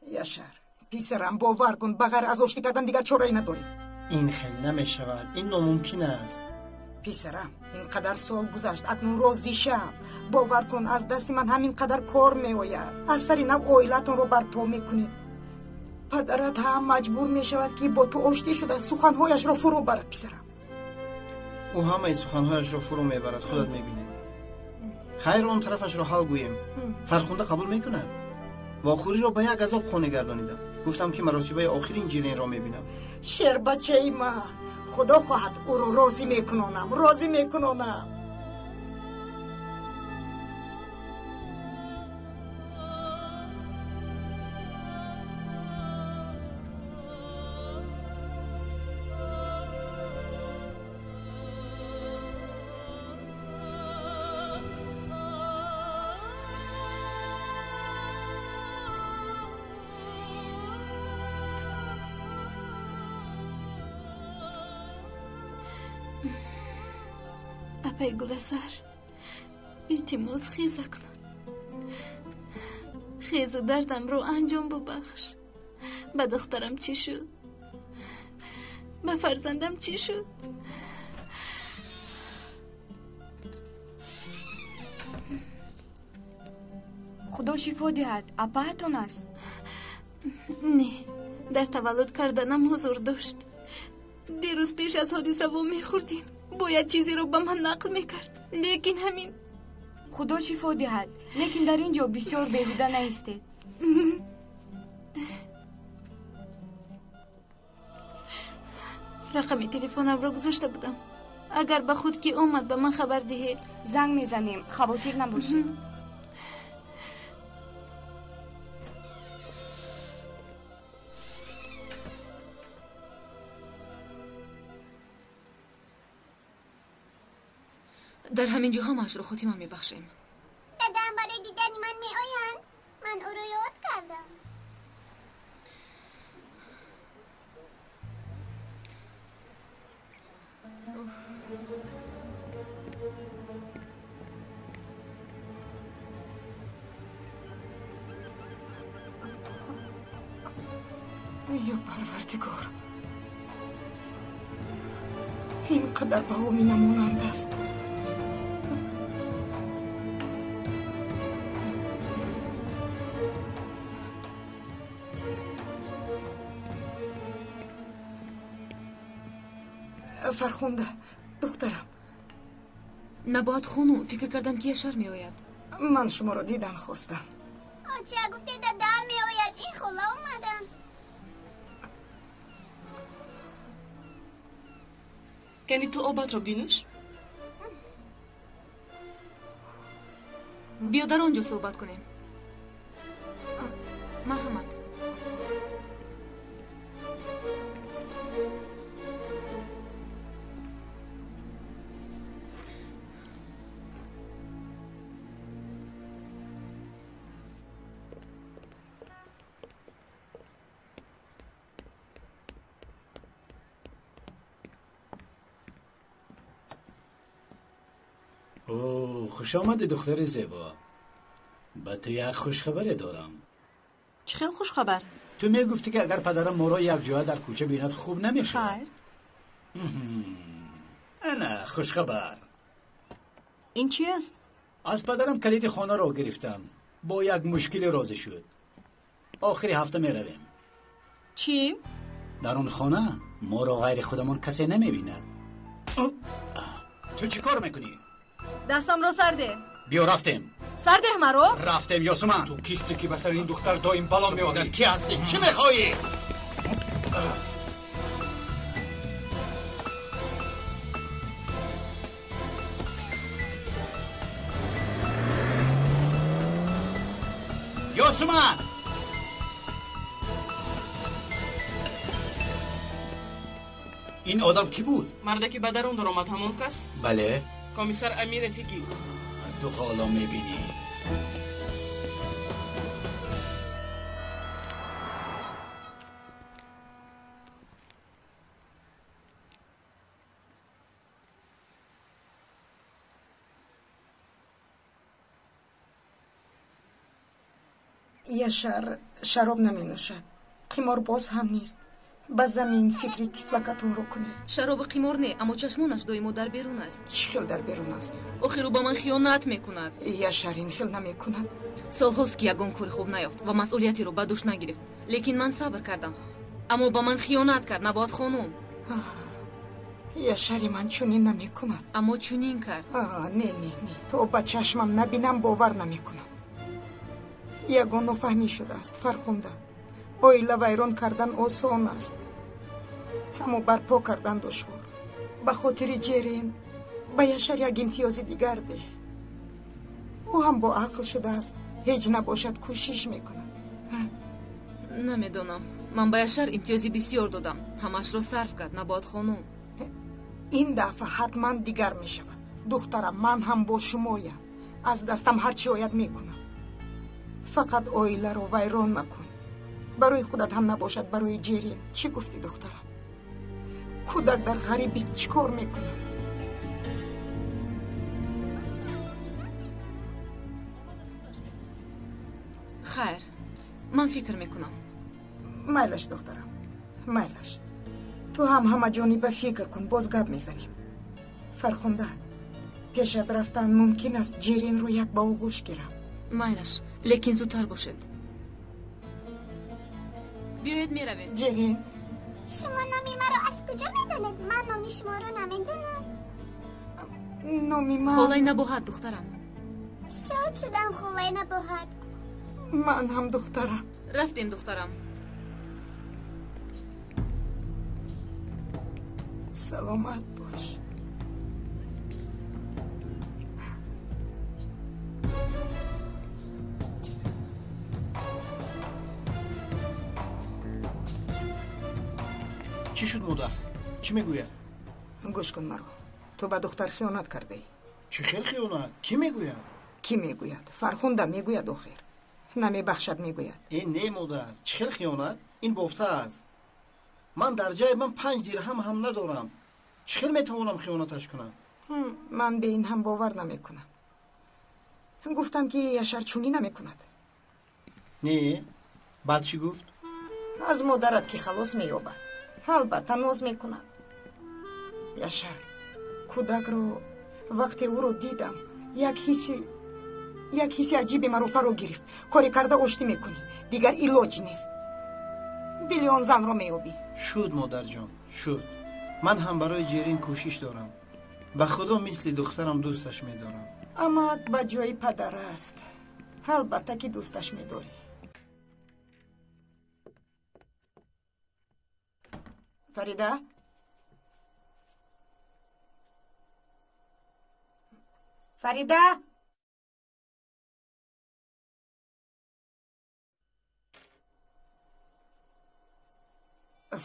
Яшар, писарам, бовар кун, ба ғайр аз оштӣ кардан дигар чорае надорем. Ин хел намешавад, ин номумкин аст. Писарам, ин қадар сол гузашт, акнун розӣ шав. Бовар кун, аз дасти ман ҳамин қадар кор меояд. Аз сари нав оилатонро барпо мекунед. Падарат ҳам маҷбур мешавад, ки бо ту оштӣ шуда суханҳояшро фурӯ барад, писарам. Ӯ ҳамаи суханҳояшро фурӯ мебарад, худат мебинӣ. Хайр, он тарафашро ҳал гӯем. Фархунда қабул мекунад? Вохӯриро ба як азоб қонеъ гардонидам. Гуфтам, ки маротибаи охирин Ҷиренро мебинам. Шербачаи ман, худо хоҳад ӯро розӣ мекунонам, розӣ мекунонам. Апай Гуласар, илтимос, хез акнун. Хезу дардамро анҷом бубахш. Ба духтарам чӣ шуд? Ба фарзандам чӣ шуд? Худо шифо диҳад, апаатон аст? Не, дар таваллуд карданам ҳузур дошт. Дирӯз пеш аз ҳодиса во мехӯрдем. Бояд чизеро ба ман нақл мекард, лекин ҳамин. Худо шифо диҳад, лекин дар ин ҷо бисёр беҳуда наистед. Рақами телефонамро гузошта будам. Агар ба худ ки омад, ба ман хабар диҳед. Занг мезанем, хавотир набошед. Дар ҳамин ҷо ҳамаашро хотима мебахшем. Дадам барои дидани ман меоянд. Ман ӯро ёд кардам. Ё Парвардигор, ин қадар ба Омина монанд аст. Фархунда, духтарам. Набояд хонум, фикр кардам, ки Яшар меояд. Ман шуморо дидан хостам. Оча гуфте дадам меояд, ин хола омадам. Кани ту обатро бинӯш? Биё дар он ҷо суҳбат кунем. Марҳамат. О, хуш омадӣ, духтари зебо. Ба ту як хушхабаре дорам. Чӣ хел хушхабар? Ту мегуфтӣ, ки агар падарам моро якҷоя дар кӯча бинад, хуб намешавад. Хайр. Ана хушхабар. Ин чи аст? Аз падарам калиди хонаро гирифтам. Бо як мушкиле розӣ шуд. Охири ҳафта меравем. Чӣ? Дар он хона моро ғайри худамон касе намебинад. Ту чӣ кор мекунӣ? Дастамро сардеҳ. Биё, рафтем. Сардеҳ маро. Рафтем, Ёсуман. Ту кисти, ки ба сари ин духтар доим бало меорӣ? Ки ҳастӣ? Чӣ мехоҳӣ? Ёсуман! Ин одам кӣ буд? Марде, ки ба дарун даромад, ҳамон кас? Бале. Комиссар Амир Рафиқӣ. Ту ҳоло мебинӣ. Яшар шароб наменӯшад, қиморбоз ҳам нест. Ба замин фикри тифлакатонро кунед. Шаробу қимор не, аммо чашмонаш доимо дар берун аст. Чӣ хел дар берун аст? Охир ӯ ба ман хиёнат мекунад. Яшар ин хел намекунад. Солҳост, ки ягон кори хуб наёфт ва масъулиятеро ба дӯш нагирифт, лекин ман сабр кардам, аммо ба ман хиёнат кард, Набоат хонум. Яшари ман чунин намекунад. Аммо чунин кард. Не, не, не, то ба чашмам набинам, бовар намекунам. Ягон нофаҳмӣ шудааст, Фархунда. Оила вайрон кардан осон аст, аммо барпо кардан душвор. Ба хотири Ҷерин ба Яшар як имтиёзи дигар деҳ. Ӯ ҳам бо ақл шудааст, ҳеҷ набошад, кӯшиш мекунад. Намедонам, ман ба Яшар имтиёзи бисёр додам, ҳамаашро сарф кард, Набоат хонум. Ин дафъа ҳатман дигар мешавад, духтарам. Ман ҳам бо шумоям, аз дастам ҳар чӣ ояд мекунам. Фақат оиларо вайрон макун. Барои худат ҳам набошад, барои Ҷерин. Чӣ гуфтӣ, духтарам? Кӯдак дар ғарибӣ чӣ кор мекунад? Хайр, ман фикр мекунам. Майлаш, духтарам, майлаш. Ту ҳам ҳамаҷониба фикр кун, боз гап мезанем. Фархунда, пеш аз рафтан мумкин аст Ҷеринро як ба оғӯш гирам? Майлаш, лекин зудтар бошед. Биёед, меравем. Ҷерин. Шумо номи маро аз куҷо медонед? Ман номи шуморо намедонам. Номи ман Холаи Набоҳат, духтарам. Шод шудам, холаи Набоҳат. Ман ҳам, духтарам. Рафтем, духтарам. Саломат бош. Чӣ шуд, модар? Чӣ мегӯяд? Гӯш кун маро. Ту ба духтар хиёнат кардаӣ. Чӣ хел хиёнат? Кӣ мегӯяд? Кӣ мегӯяд? Фархунда мегӯяд. Охир намебахшад, мегӯяд. Э, не, модар, чӣ хел хиёнат? Ин бофта аст. Ман дар ҷайбам 5 дирҳам ҳам надорам. Чӣ хел метавонам хиёнаташ кунам? Ман бе ин ҳам бовар намекунам. Гуфтам, ки Яшар чунин намекунад. Не, баъд чӣ гуфт? Аз модарат ки халос меёбад, албатта ноз мекунад. Яшар кӯдакро вақте ӯро дидам, як ҳисси аҷибе маро фаро гирифт. Коре карда оштӣ мекунӣ, дигар илоҷ нест. Дили он занро меёбӣ. Шуд, модарҷон, шуд. Ман ҳам барои Ҷерин кӯшиш дорам. Ба худо, мисли духтарам дӯсташ медорам. Амак ба ҷои падар аст. Албатта ки дӯсташ медорӣ. Фарида? Фарида?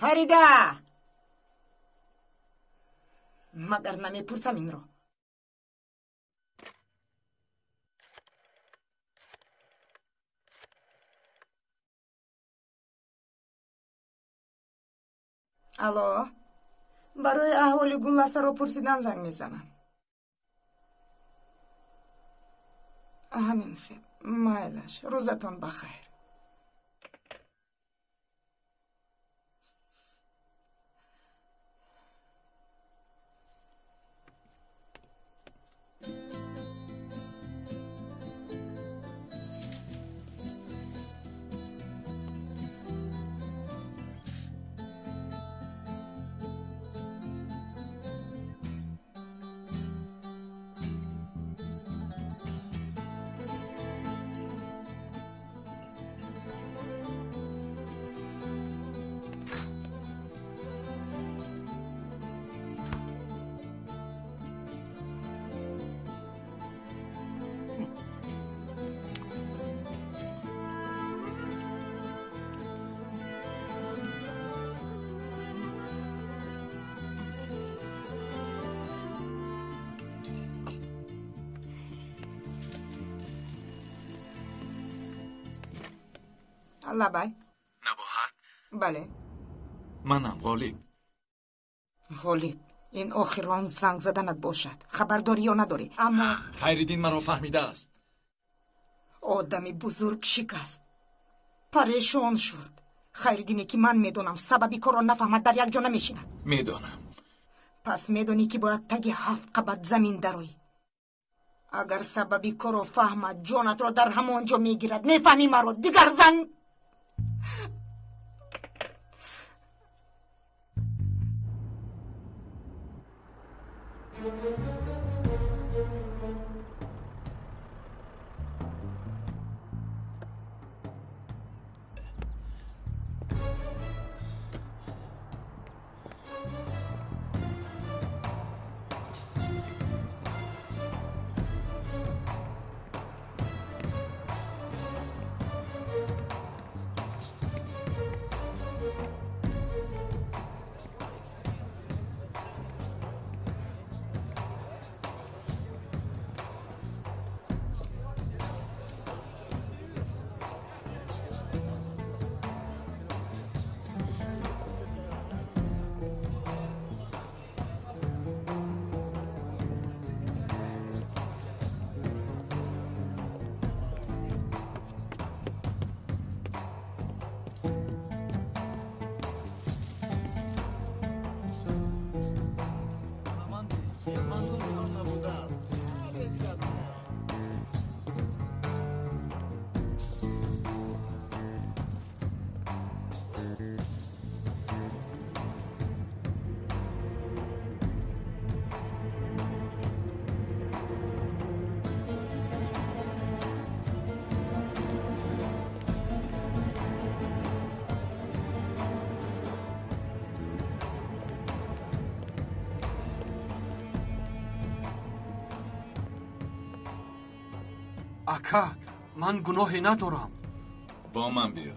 Фарида! Магар намепурсам инро? Алло, барои аҳволи Гулласаро пурсидан занг мезанам. Ҳамин хел, майлаш, рӯзатон ба хайр. Лабай. Набоҳат? Бале. Манам Ғолиб. Ғолиб, ин охирон занг заданат бошад. Хабар дорӣ ё надорӣ? Аммо Хайриддин маро фаҳмидааст. Одами бузург шикаст. Парешон шуд. Хайриддине ки ман медонам, сабаби корро нафаҳмад, дар як ҷо намешинад. Медонам. Пас медонӣ ки бояд таги 7 қабат замин дароӣ. Агар сабаби корро фаҳмад, ҷонатро дар ҳамон ҷо мегирад. Мефаҳмӣ маро? Дигар занг Ака, ман гуноҳе надорам. Бо ман биё.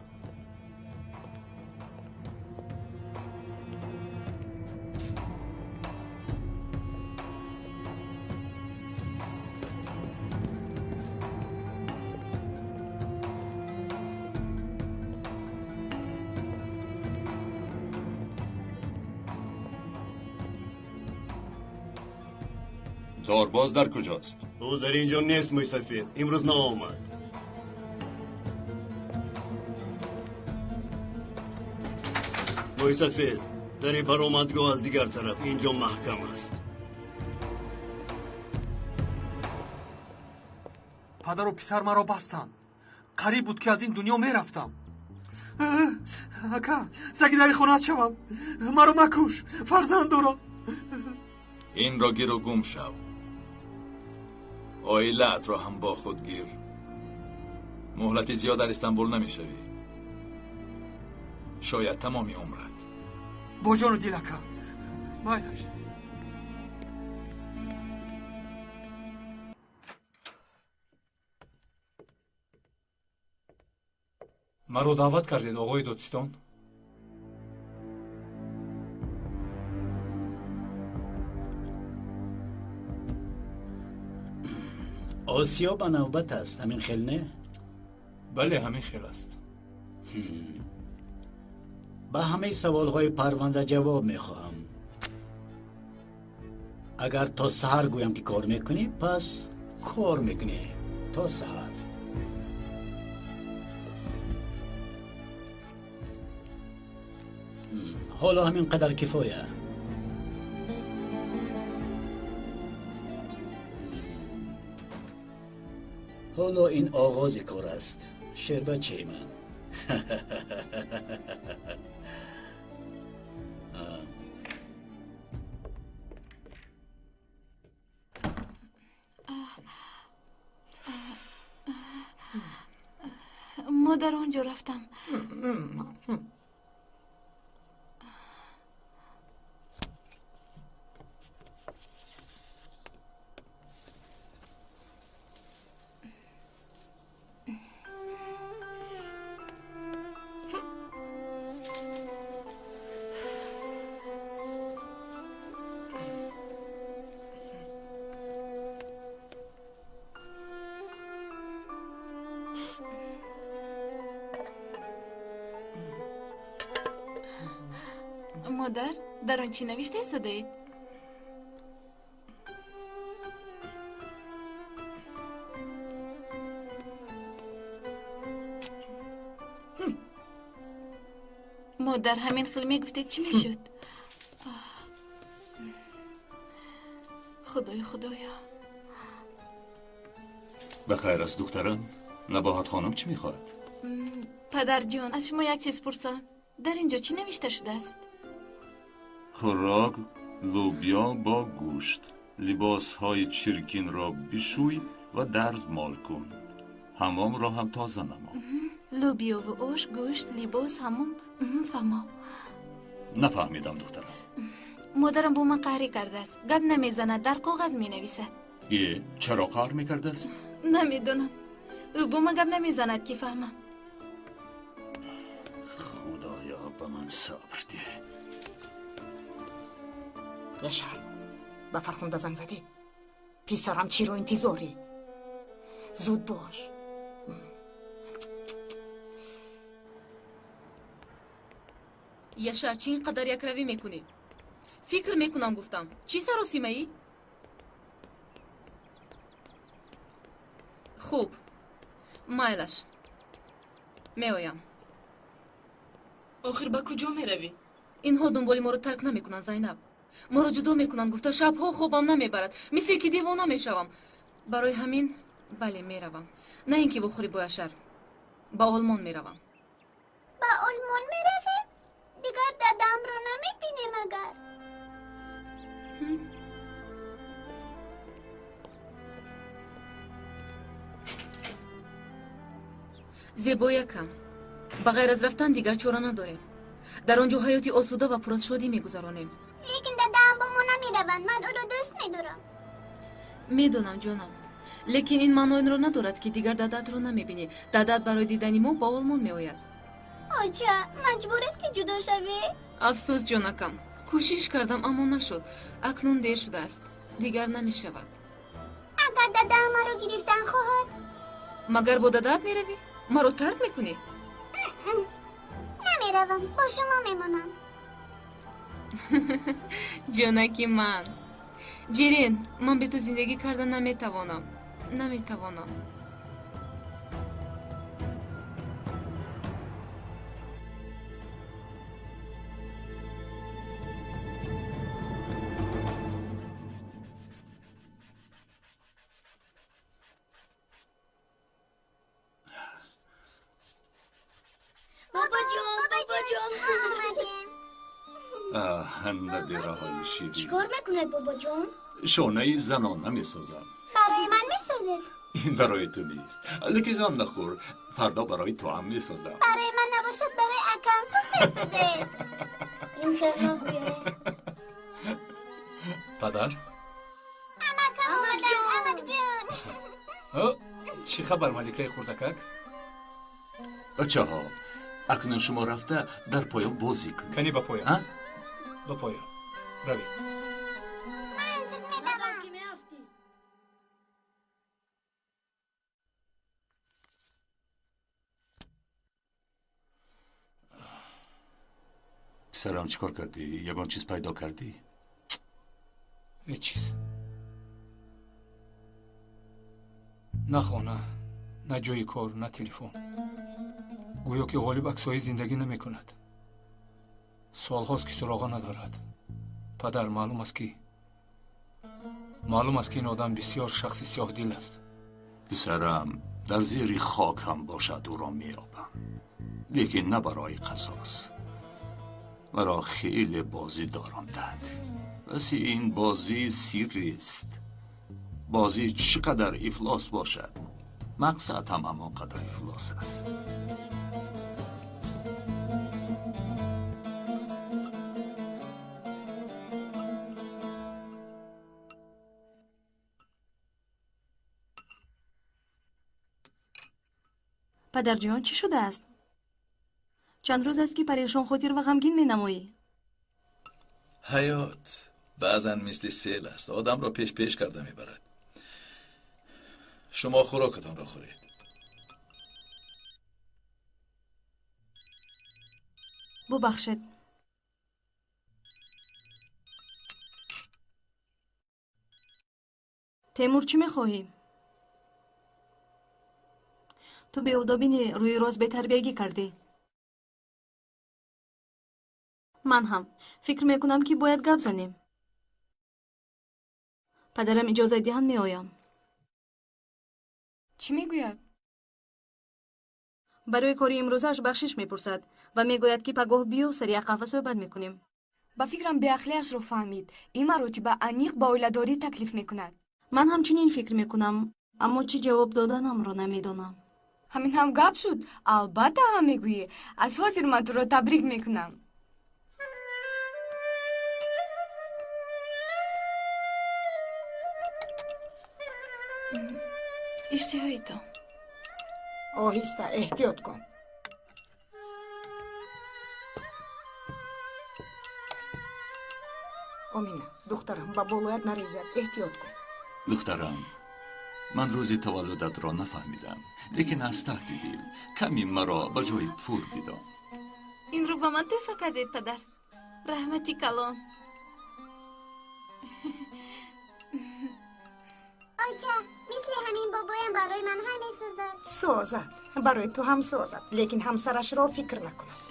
Дорбоз дар куҷост? Ӯ дар ин ҷо нест, мӯйсафед. Имрӯз наомад. Мӯйсафед, дари баромадгоҳ аз дигар тараф, ин ҷо маҳкам аст. Падару писар маро бастанд. Қариб буд ки аз ин дунё мерафтам. Ака, саги дари хонаат шавам. Маро макуш, фарзанд дорам. Инро гиру гум шав. Оилаатро ҳам бо худ гир. Муҳлати зиёд дар Истанбул намешавӣ. Шояд тамоми умрат. Бо ҷону дил ака. Майлаш. Маро даъват кардед, оғои додстон? Осиё ба навбат аст, ҳамин хел не? Бале, ҳамин хел аст. Ба ҳамаи саволҳои парванда ҷавоб мехоҳам. Агар то саҳар гӯям ки кор мекунӣ, пас кор мекунӣ то саҳар. Ҳоло ҳамин қадар кифоя. Ҳоло ин оғози кор аст, шербачаи ман. Модар, он ҷо рафтам. Модар, дар он чӣ навишта истодаед? Модар, ҳамин хел мегуфтед, чӣ мешуд? Худоё, худоё. Ба хайр аст, духтарам. Набоҳат хонум чӣ мехоҳад? Падарҷон, аз шумо як чиз пурсам. Дар ин ҷо чӣ навишта шудааст? Хӯрок лӯбиё бо гӯшт. Либосҳои чиркинро бишӯй ва дарзмол кун. Ҳамомро ҳам тоза намо. Лӯбиёву ош, гӯшт, либос, ҳамом. Фаҳмо. Нафаҳмидам, духтарам. Модарам бо ман қаҳрӣ кардааст. Гап намезанад, дар коғаз менависад. Э, чаро қаҳр мекардааст? Намедонам. Ӯ бо ман гап намезанад, ки фаҳмам. Худоё, ба ман сабр деҳ. Яшар, ба Фархунда занг задӣ? Писарам, чиро интизорӣ? Зуд бош. Яшар, чӣ ин қадар якравӣ мекунӣ? Фикр мекунам, гуфтам. Чӣ саросимаӣ? Хуб, майлаш. Меоям. Охир ба куҷо меравӣ? Инҳо дунболи моро тарк намекунанд, Зайнаб. Моро ҷудо мекунанд, гуфта шабҳо хобам намебарад. Мисли ки девона мешавам. Барои ҳамин бале меравам. На ин ки вохӯрӣ бо Яшар. Ба Олмон меравам. Ба Олмон меравем? Дигар дадамро намебинем агар. Зебоякам, ба ғайр аз рафтан дигар чора надорем. Дар он ҷо ҳаёти осуда ва пур аз шодӣ мегузаронем. Лекин дадаам бо мо намераванд. Ман ӯро дӯст медорам. Медонам, ҷонам. Лекин ин маъно инро надорад, ки дигар дадаатро намебинӣ. Дадаат барои дидани мо ба Олмон меояд. Оча, маҷбуред ки ҷудо шавӣ? Афсӯс, ҷонакам. Кӯшиш кардам, аммо нашуд. Акнун дер шудааст. Дигар намешавад. Агар дадаам маро гирифтан хоҳад? Магар бо дадаат меравӣ? Маро тарк мекунӣ? Намеравам, бо шумо мемонам. Ҷонаки ман. Ҷирин, ман бе ту зиндагӣ карда наметавонам. Наметавонам. Бобоҷон, бобоҷон, омадем. Набираҳои ширин. Чӣ кор мекунед, бобоҷон? Шонаи занона месозам. Барои ман месозед? Ин барои ту нест, лекин ғам нахӯр, фардо барои ту ҳам месозам. Барои ман набошад, барои акам сохтастуде. Ин хел нагӯед. Падар? Амакам омаданд, амакҷон. Чӣ хабар, маликаи хурдакак? Бачаҳо, акнун шумо рафта дар поён бозӣ кунед. Кани ба поён. Ба поён. Равед. Ман зуд медавам. Писарам, чӣ кор кардӣ? Ягон чиз пайдо кардӣ? Ҳеҷ чиз. На хона, на ҷои кор, на телефон. Гӯё ки Ғолиб аксҳои зиндагӣ намекунад. Солҳост ки суроға надорад. Падар, маълум аст ки ин одам бисёр шахси сиёҳдил аст. Писарам, дар зери хок ҳам бошад ӯро меёбам, лекин на барои қасос. Маро хеле бозӣ доронданд. Баси ин бозӣ сиррист. Бозӣ чӣ қадар ифлос бошад, мақсад ҳам ҳамон қадар ифлос аст. Падарҷон, чӣ шудааст? Чанд рӯз аст ки парешонхотир ва ғамгин менамоӣ. Ҳаёт баъзан мисли сел аст, одамро пеш-пеш карда мебарад. Шумо хӯрокатонро хӯред. Бубахшед. Темур, чӣ мехоҳӣ? Ту беодобӣ не, рӯи рост бетарбиягӣ кардӣ. Ман ҳам фикр мекунам, ки бояд гап занем. Падарам иҷозат диҳанд, меоям. Чӣ мегӯяд? Барои кори имрӯзааш бахшиш мепурсад ва мегӯяд, ки пагоҳ биё, сари як қаҳва суҳбат мекунем. Ба фикрам беақлиашро фаҳмид. Ин маротиба аниқ ба оиладорӣ таклиф мекунад. Ман ҳамчунин фикр мекунам, аммо чӣ ҷавоб доданамро намедонам. Ҳамин ҳам гап шуд? Албатта ҳам мегӯӣ. Аз ҳозир ман туро табрик мекунам. Иштиҳоитон. Оҳиста, эҳтиёт кун. Омина, духтарам, ба болоят нарезад, эҳтиёт кун. Духтарам, ман рӯзи таваллудатро нафаҳмидам, лекин аз таҳти дил ками маро ба ҷои пур бидон. Инро ба ман тӯҳфа кардед, падар. Раҳмати калон. Оҷа, мисли ҳамин бобоям барои ман ҳам месозад. Созад, барои ту ҳам созад, лекин ҳамсарашро фикр накунад.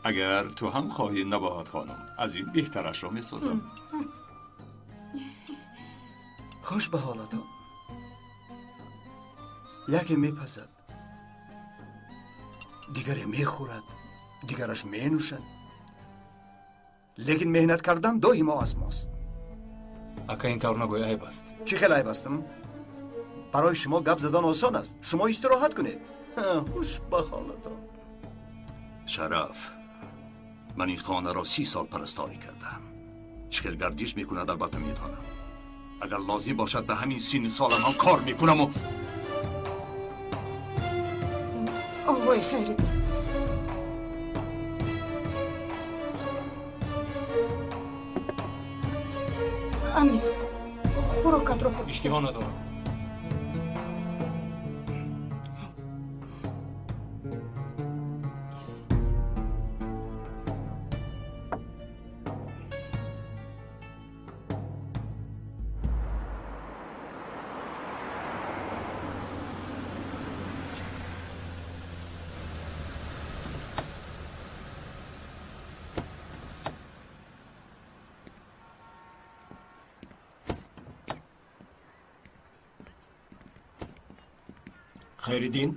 Агар ту ҳам хоҳӣ, Набоҳат хонум, аз ин беҳтарашро месозам. Хуш ба ҳолатон. Яке мепазад, дигаре мехӯрад, дигараш менӯшад. Лекин меҳнат кардан доимо аз мост. Ака, ин тавр нагӯй, айб аст. Чӣ хел айб астам? Барои шумо гап задан осон аст. Шумо истироҳат кунед. Хуш ба ҳолатон. Шараф, ман ин хонаро 30 сол парасторӣ кардам. Чӣ хел гардиш мекунад, албатта медонам. Агар лозим бошад, ба ҳамин синну солам ҳам кор мекунаму. Овой, Хайриддин. Амир, хӯрокатро хӯр. Иштиҳо надорам. Хайриддин,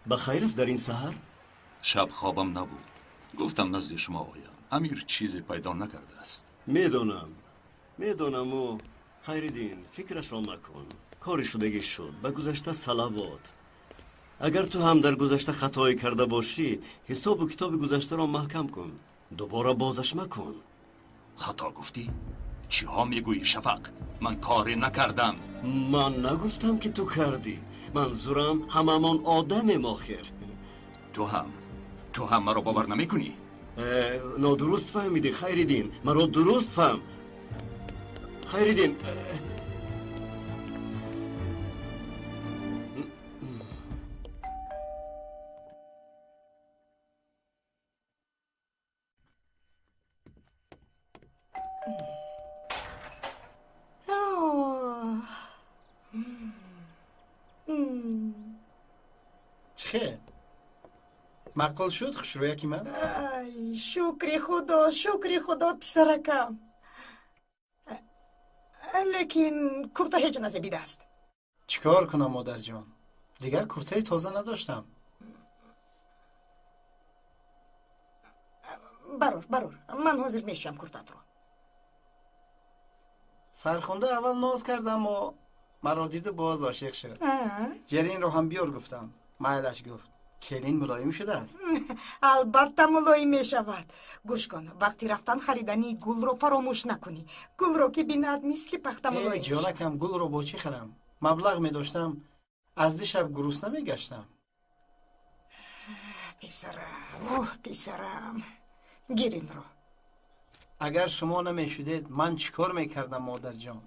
ба хайр аст дар ин саҳар? Шаб хобам набуд. Гуфтам назди шумо оям. Амир чизе пайдо накардааст. Медонаму. Хайриддин, фикрашро макун. Кори шудагӣ шуд, ба гузашта салавот. Агар ту ҳам дар гузашта хатое карда бошӣ, ҳисобу китоби гузаштаро маҳкам кун, дубора бозаш макун. Хато гуфтӣ? Чиҳо мегӯӣ, Шафақ? Ман коре накардам. Ман нагуфтам, ки ту кардӣ. Манзурам, ҳамамон одамем охир. Ту ҳам маро бовар намекунӣ? Нодуруст фаҳмидӣ, Хайриддин. Маро дуруст фаҳм, Хайриддин. Чӣ хел? Маъқул шуд хушрӯяки ман? Ай, шукри Худо, шукри Худо, писаракам. Лекин курта ҳеҷ назебидааст. Чӣ кор кунам, модарҷон? Дигар куртаи тоза надоштам. Барор, барор, ман ҳозир мешӯям куртатро. Фархунда аввал ноз кард, аммо маро диду боз ошиқ шуд. Ҷеринро ҳам биёр гуфтам, майлаш гуфт. Келин мулоим шудааст. Албатта, мулоим мешавад. Гӯш кун, вақти рафтан харидани гулро фаромӯш накунӣ. Гулро ки бинад, мисли пахта мулоим. Ҷонакам, гулро бо чӣ харам? Маблағ медоштам, аз дишаб гурусна мегаштам. Писарам, оҳ, писарам, гир инро. Агар шумо намешудед, ман чӣ кор мекардам, модарҷон?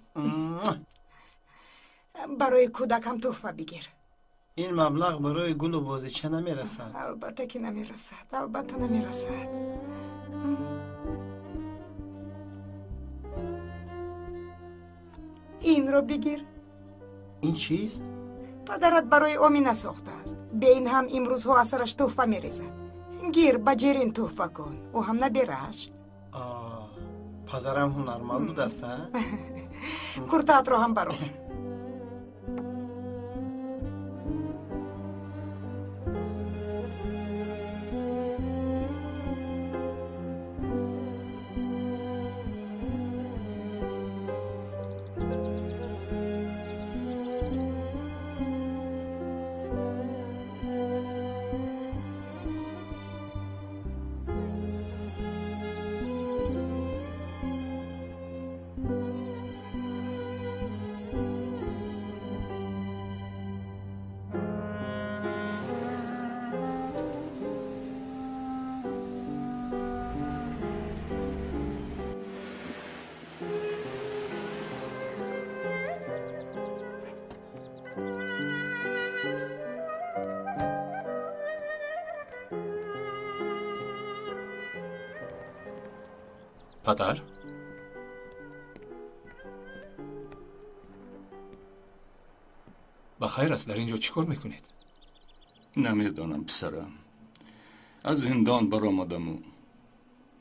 Барои кӯдакам тӯҳфа бигир. Ин маблағ барои гулу бозича намерасад. Албатта, ки намерасад, албатта, намерасад. Инро бигир. Ин чист? Падарат барои Омина сохтааст. Бе ин ҳам имрӯзҳо аз сараш тӯҳфа мерезад. Гир, ба Ҷерин тӯҳфа кун, ӯ ҳам наберааш. Падарам ҳунарманд будааст, а? Куртаатро ҳам барор. Падар, ба хайр аст? Дар ин ҷо чӣ кор мекунед? Намедонам, писарам. Аз зиндон баромадаму,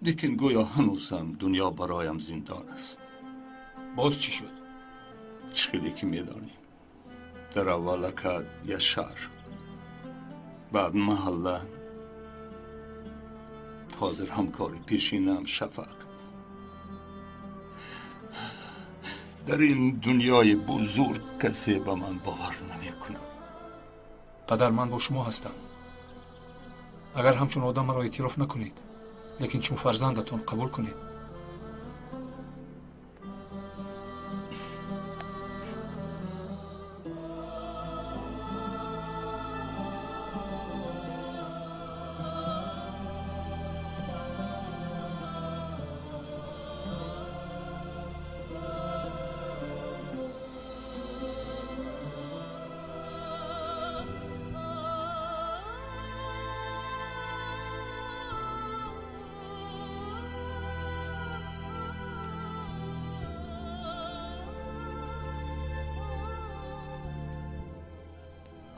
лекин гӯё ҳанӯзам дунё бароям зиндон аст. Боз чӣ шуд? Чӣ хеле ки медонӣ, дар аввалакат я шаҳр, баъд маҳалла, ҳозир ҳамкори пешинам Шафақ. Дар ин дунёи бузург касе ба ман бовар намекунад. Падар, ман бо шумо ҳастам. Агар ҳамчун одам маро эътироф накунед, лекин чун фарзандатон қабул кунед.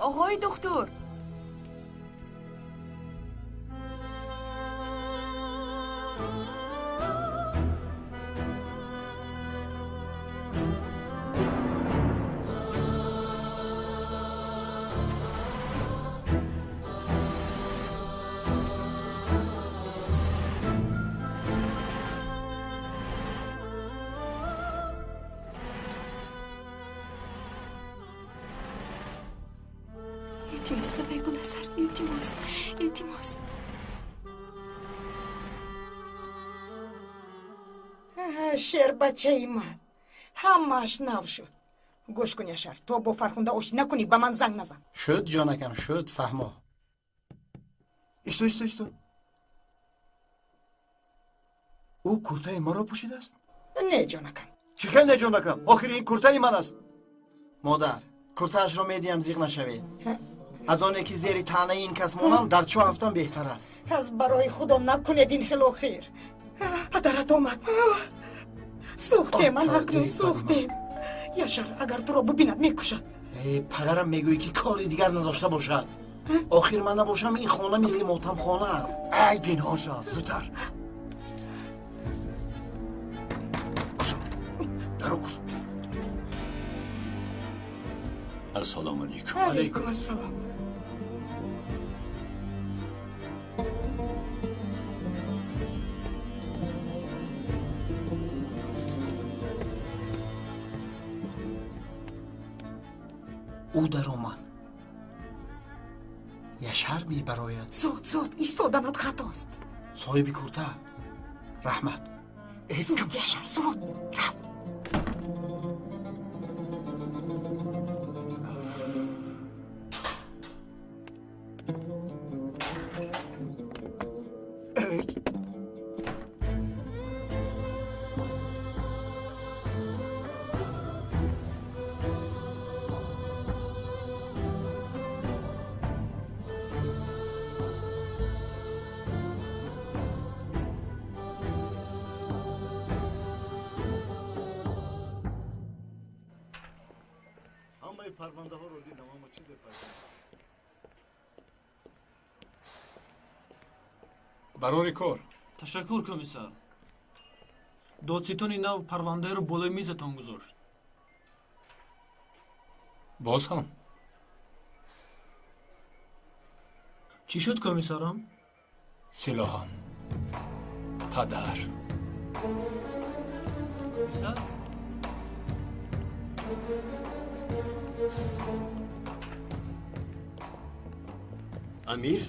Оғои духтур. Илтимос, апай Гуласар, илтимос, илтимос. Шербачаи ман, ҳамааш нав шуд. Гӯш кун, Яшар, то бо Фархунда оштӣ накунӣ, ба ман занг назан. Шуд, ҷонакам, шуд, фаҳмо. Исто, исто, исто. Ӯ куртаи маро пӯшидааст? Не, ҷонакам. Чӣ хел не, ҷонакам? Охир ин куртаи ман аст. Модар, куртаашро медиҳам, зиқ нашавед. Аз оне ки зери таънаи ин кас монам, дар чоҳ афтам беҳтар аст. Аз барои Худо накунед ин хел охир. Падарат омад. Сӯхтем, ман акнун сӯхтем. Яшар агар туро бубинад, мекушад. Падарам мегӯяд, ки кори дигар надошта бошад. Охир ман набошам, ин хона мисли мотамхона аст. Ай, пинҳон шав, зудтар. Кушо, даро кушо. Ассалому алайкум. Алайкум ассалом. Ӯ даромад. Яшар мебарояд. Зуд, зуд, истоданат хатост. Соҳиби курта, раҳмат. Зуд, Яшар, зуд, рав. Парвандаҳоро дидам, аммо чизе пайдо. Барори кор. Ташаккур, комиссар. Додситони нав парвандаеро болои мизатон гузошт. Боз ҳам? Чӣ шуд, комиссарам? Силоҳам. Падар. Комиссар? Амир?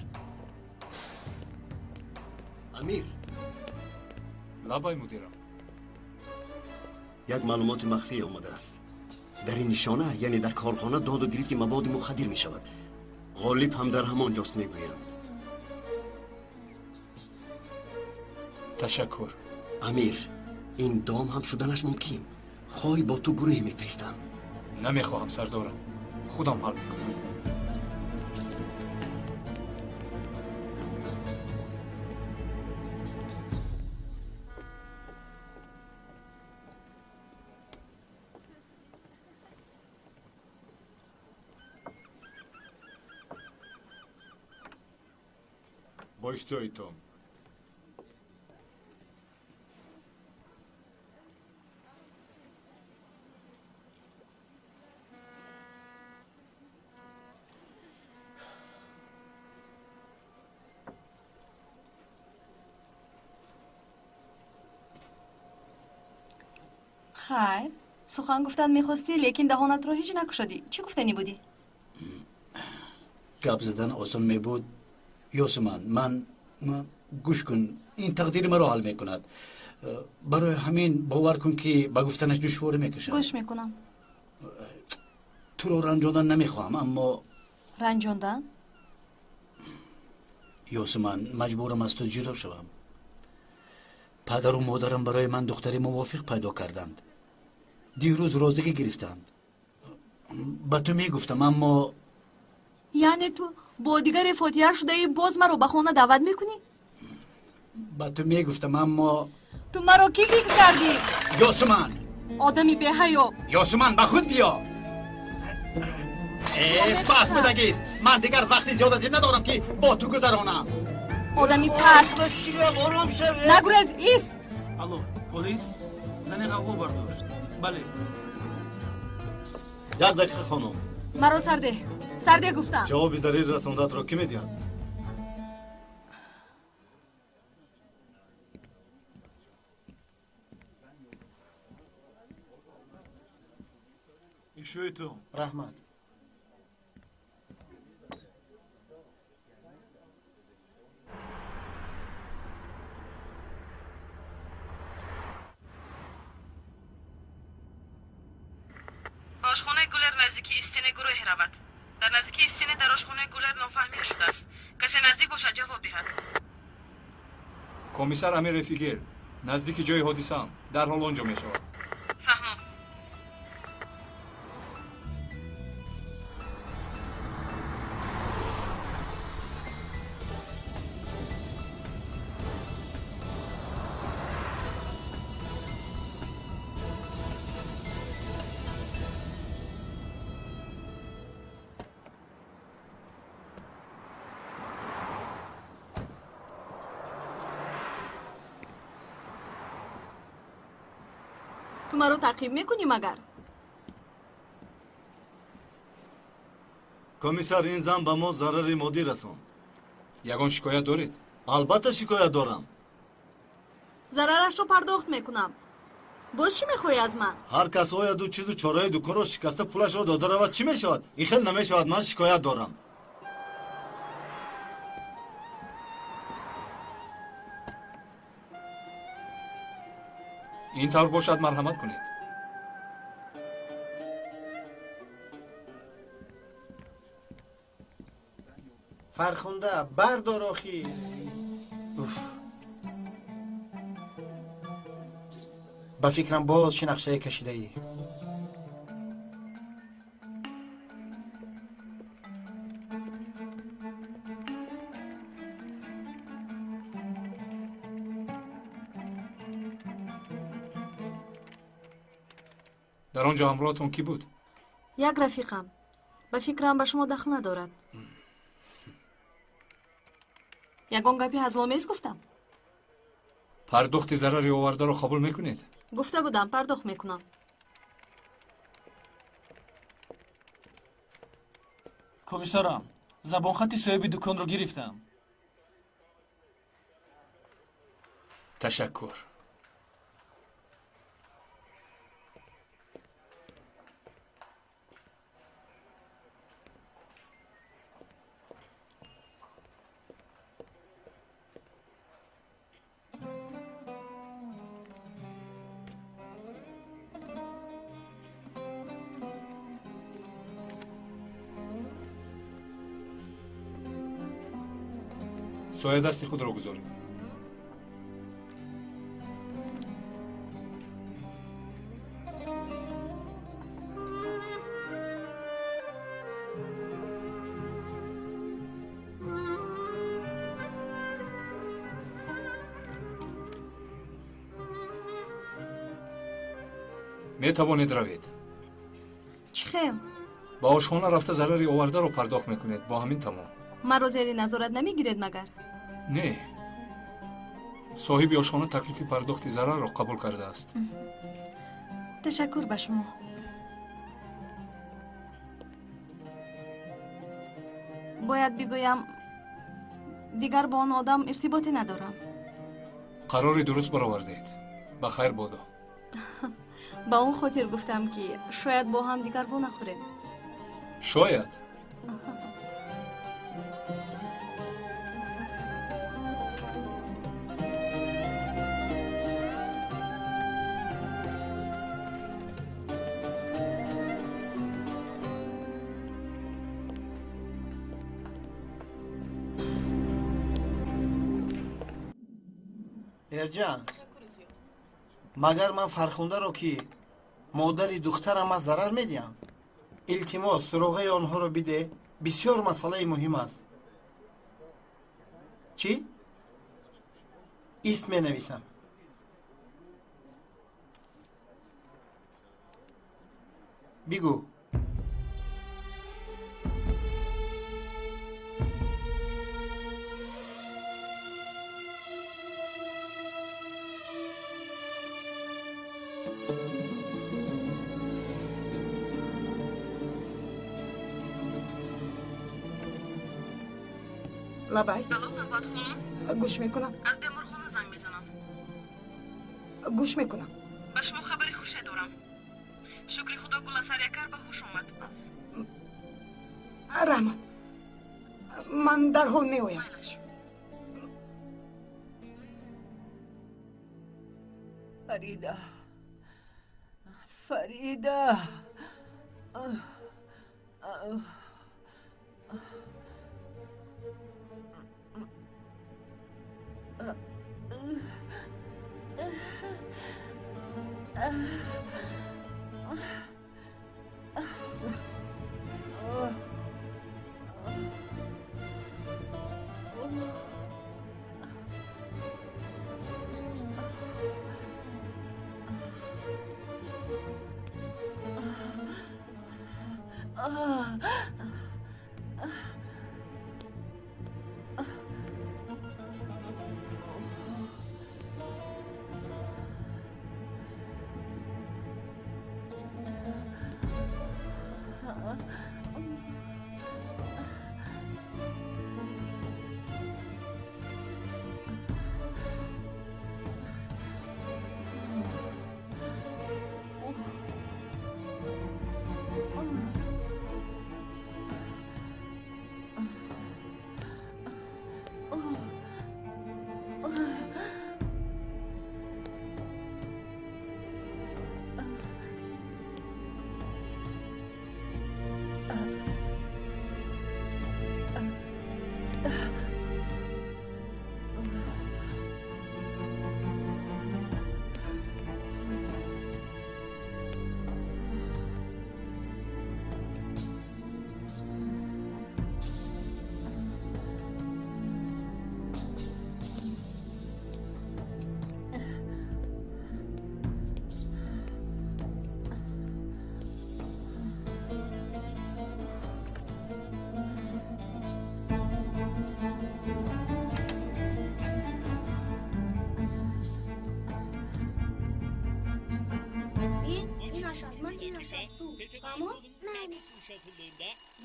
Амир? Лабай, мудирам. Як маълумоти махфӣ омадааст. Дар ин нишона, яъне дар корхона, доду гирифти маводи мухаддир мешавад. Ғолиб ҳам дар ҳамон ҷост, мегӯянд. Ташаккур. Амир, ин дом ҳам шуданаш мумкин. Хоҳӣ, бо ту гурӯҳе мефиристам. Намехоҳам, сардорам. Худам ҳал мекунам. Бо иштиҳоитон. Хайр, сухан гуфтан мехостӣ, лекин даҳонатро ҳеҷ накушодӣ. Чӣ гуфтанӣ будӣ? Гап задан осон мебуд. Ёсуман, ман гӯш кун, ин тақдири маро ҳал мекунад. Барои ҳамин бовар кун, ки ба гуфтанаш душворӣ мекашам. Гӯш мекунам. Туро ранҷондан намехоҳам, аммо ранҷондан? Ёсуман, маҷбурам аз ту ҷудо шавам. Падару модарам барои ман духтари мувофиқ пайдо карданд. Дирӯз розигӣ гирифтанд. Ба ту мегуфтам, аммо яъне ту бо дигаре фотиҳа шудаи, боз маро ба хона даъват мекунӣ? Ба ту мегуфтам, аммо ту маро кӣ фикр кардӣ? Ёсуман! Одами беҳаё! Ёсуман, ба худ биё! Бас будагист! Ман дигар вақти зиёдатӣ надорам, ки бо ту гузаронам. Одами паст! Ором шавед! Нагурез, ист! Алло, полис? Зане ғавғо бардошт. Бале. Як дақиқа, хонум. Маро сардеҳ. Сардеҳ гуфтам. Ҷавоби зарири расондаатро кӣ медиҳад? Ишои ту. Раҳмат. Наздики истине гурӯҳе равад. Дар наздики истине дар ошхонаи Гулар нофаҳмия шудааст. Касе наздик бошад, ҷавоб диҳад. Комиссар Амир Эфигер, наздики ҷои ҳодисаам, дарҳол он ҷо мешавад. Фаҳмом. Ту маро таъқиб мекунӣ магар? Комиссар, ин зан ба мо зарари моддӣ расонд. Ягон шикоят доред? Албатта шикоят дорам. Зарарашро пардохт мекунам. Боз чӣ мехоҳӣ аз ман? Ҳар кас ояду чизу чораи дуконро шикаста пулашро дода равад, чӣ мешавад? Ин хел намешавад, ман шикоят дорам. Ин тавр бошад, марҳамат кунед. Фархунда, бардор охи. Уф. Ба фикрам боз чӣ нақшае кашидаӣ? Дар он ҷо ҳамроҳатон кӣ буд? Як рафиқам. Ба фикрам ба шумо дахл надорад. Ягон гапи ҳазломез гуфтам? Пардохти зарари овардаро қабул мекунед? Гуфта будам, пардохт мекунам. Комиссарам, забонхати соҳиби дуконро гирифтам. Ташаккур. Соя дасти худро гузоред. Метавонед равед. Чӣ хел? Ба ошхона рафта зарари овардаро пардохт мекунед, бо ҳамин тамом. Маро зери назорат намегиред магар? Не. Соҳиби ошхона таклифи пардохти зарарро қабул кардааст. Ташаккур ба шумо. Бояд бигӯям, дигар бо он одам иртиботе надорам. Қарори дуруст баровардед. Ба хайр бодо. Ба он хотир гуфтам, ки шояд бо ҳам дигар во нахӯрем. Шояд. Эрҷан, магар ман Фархундаро, ки модари духтарам аст, зарар медиҳам? Илтимос, суроғаи онҳоро биде, бисёр масъалаи муҳим аст. Чӣ? Ист менависам. Бигӯ. Лабай. Алло, Навбат хонум? Гӯш мекунам. Аз беморхона занг мезанам. Гӯш мекунам. Ба шумо хабари хуше дорам. Шукри худо, Гуласар Якар ба ҳуш омад. Раҳмат. Ман дарҳол меоям. Майлаш. Фарида. Фарида.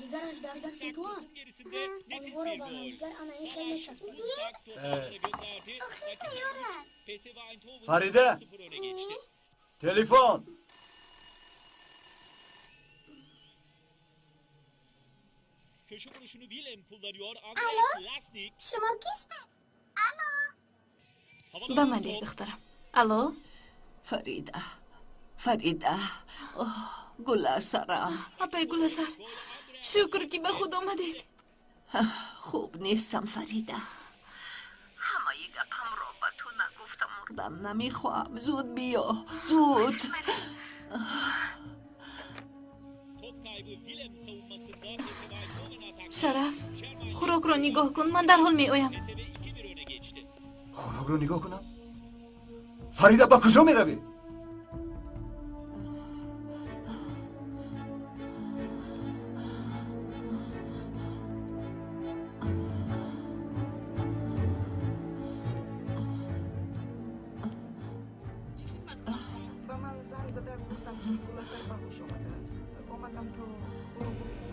Дигараш дар дасти ту аст. Онҳоро ба ҳамдигар ана ин хел мечаспонӣ. Фарида, телефон. Алло, шумо кистед? Алло. Ба ман деҳ, духтарам. Алло? Фарида, Фарида, Гуласарам. Апай Гуласар, шукр ки ба худ омадед. Хуб нестам, Фарида. Ҳамаи гапамро ба ту нагуфта мурдан намехоҳам. Зуд биё, зуд. Шараф, хӯрокро нигоҳ кун, ман дарҳол меоям. Хӯрокро нигоҳ кунам? Фарида, ба куҷо меравӣ? Ба ман занг зада гуфтам, ки Гуласар ба ҳуш омадааст. Омадам то ӯро бубинам.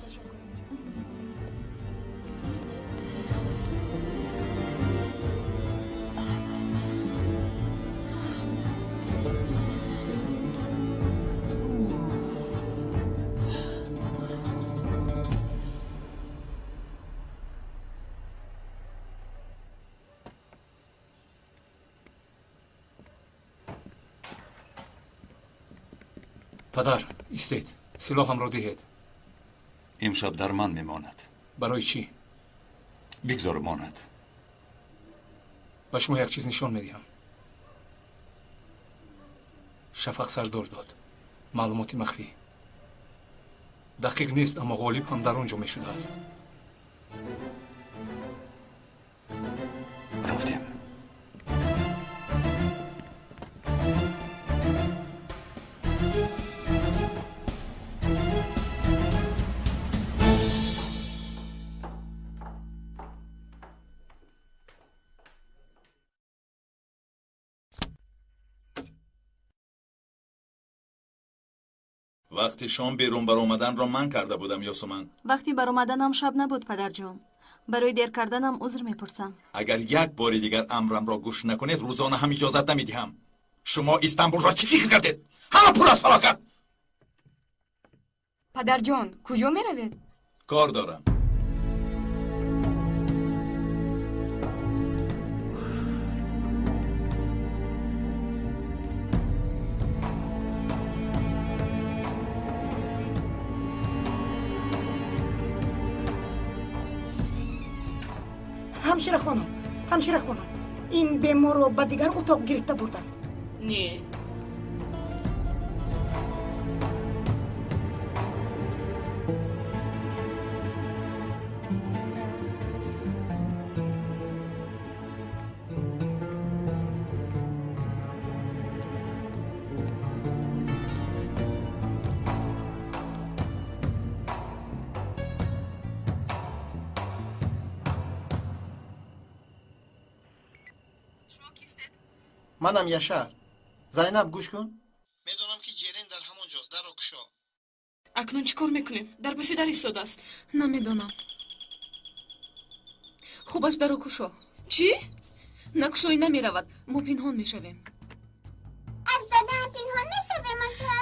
Ташаккури зиёд. Падар, истед, силоҳамро диҳед. Имшаб дар ман мемонад. Барои чӣ? Бигзор монад. Ба шумо як чиз нишон медиҳам. Шафақ сардор дод. Маълумоти махфӣ. Дақиқ нест, аммо Ғолиб ҳам дар он ҷо мешудааст. Рафтем. Вақти шом берун баромаданро манъ карда будам, Ёсуман. Вақти баромаданам шаб набуд, падарҷон. Барои дер карданам узр мепурсам. Агар як бори дигар амрамро гӯш накунед, рӯзона ҳам иҷозат намедиҳам. Шумо Истанбулро чӣ фикр кардед? Ҳама пур аз фалокат. Падарҷон, куҷо меравед? Кор дорам. Ҳамшира хонум, ҳамшира хонум, ин беморро ба дигар утоқ гирифта бурданд. Не. Манам Яшар. Зайнаб, гӯш кун. Медонам, ки Ҷерен дар ҳамон ҷост. Дарро кушо. Акнун чӣ кор мекунем? Дар паси дар истодааст. Намедонам. Хубаш дарро кушо. Чӣ? Накушоӣ намеравад. Мо пинҳон мешавем. Аз дадаам пинҳон мешавем, ача?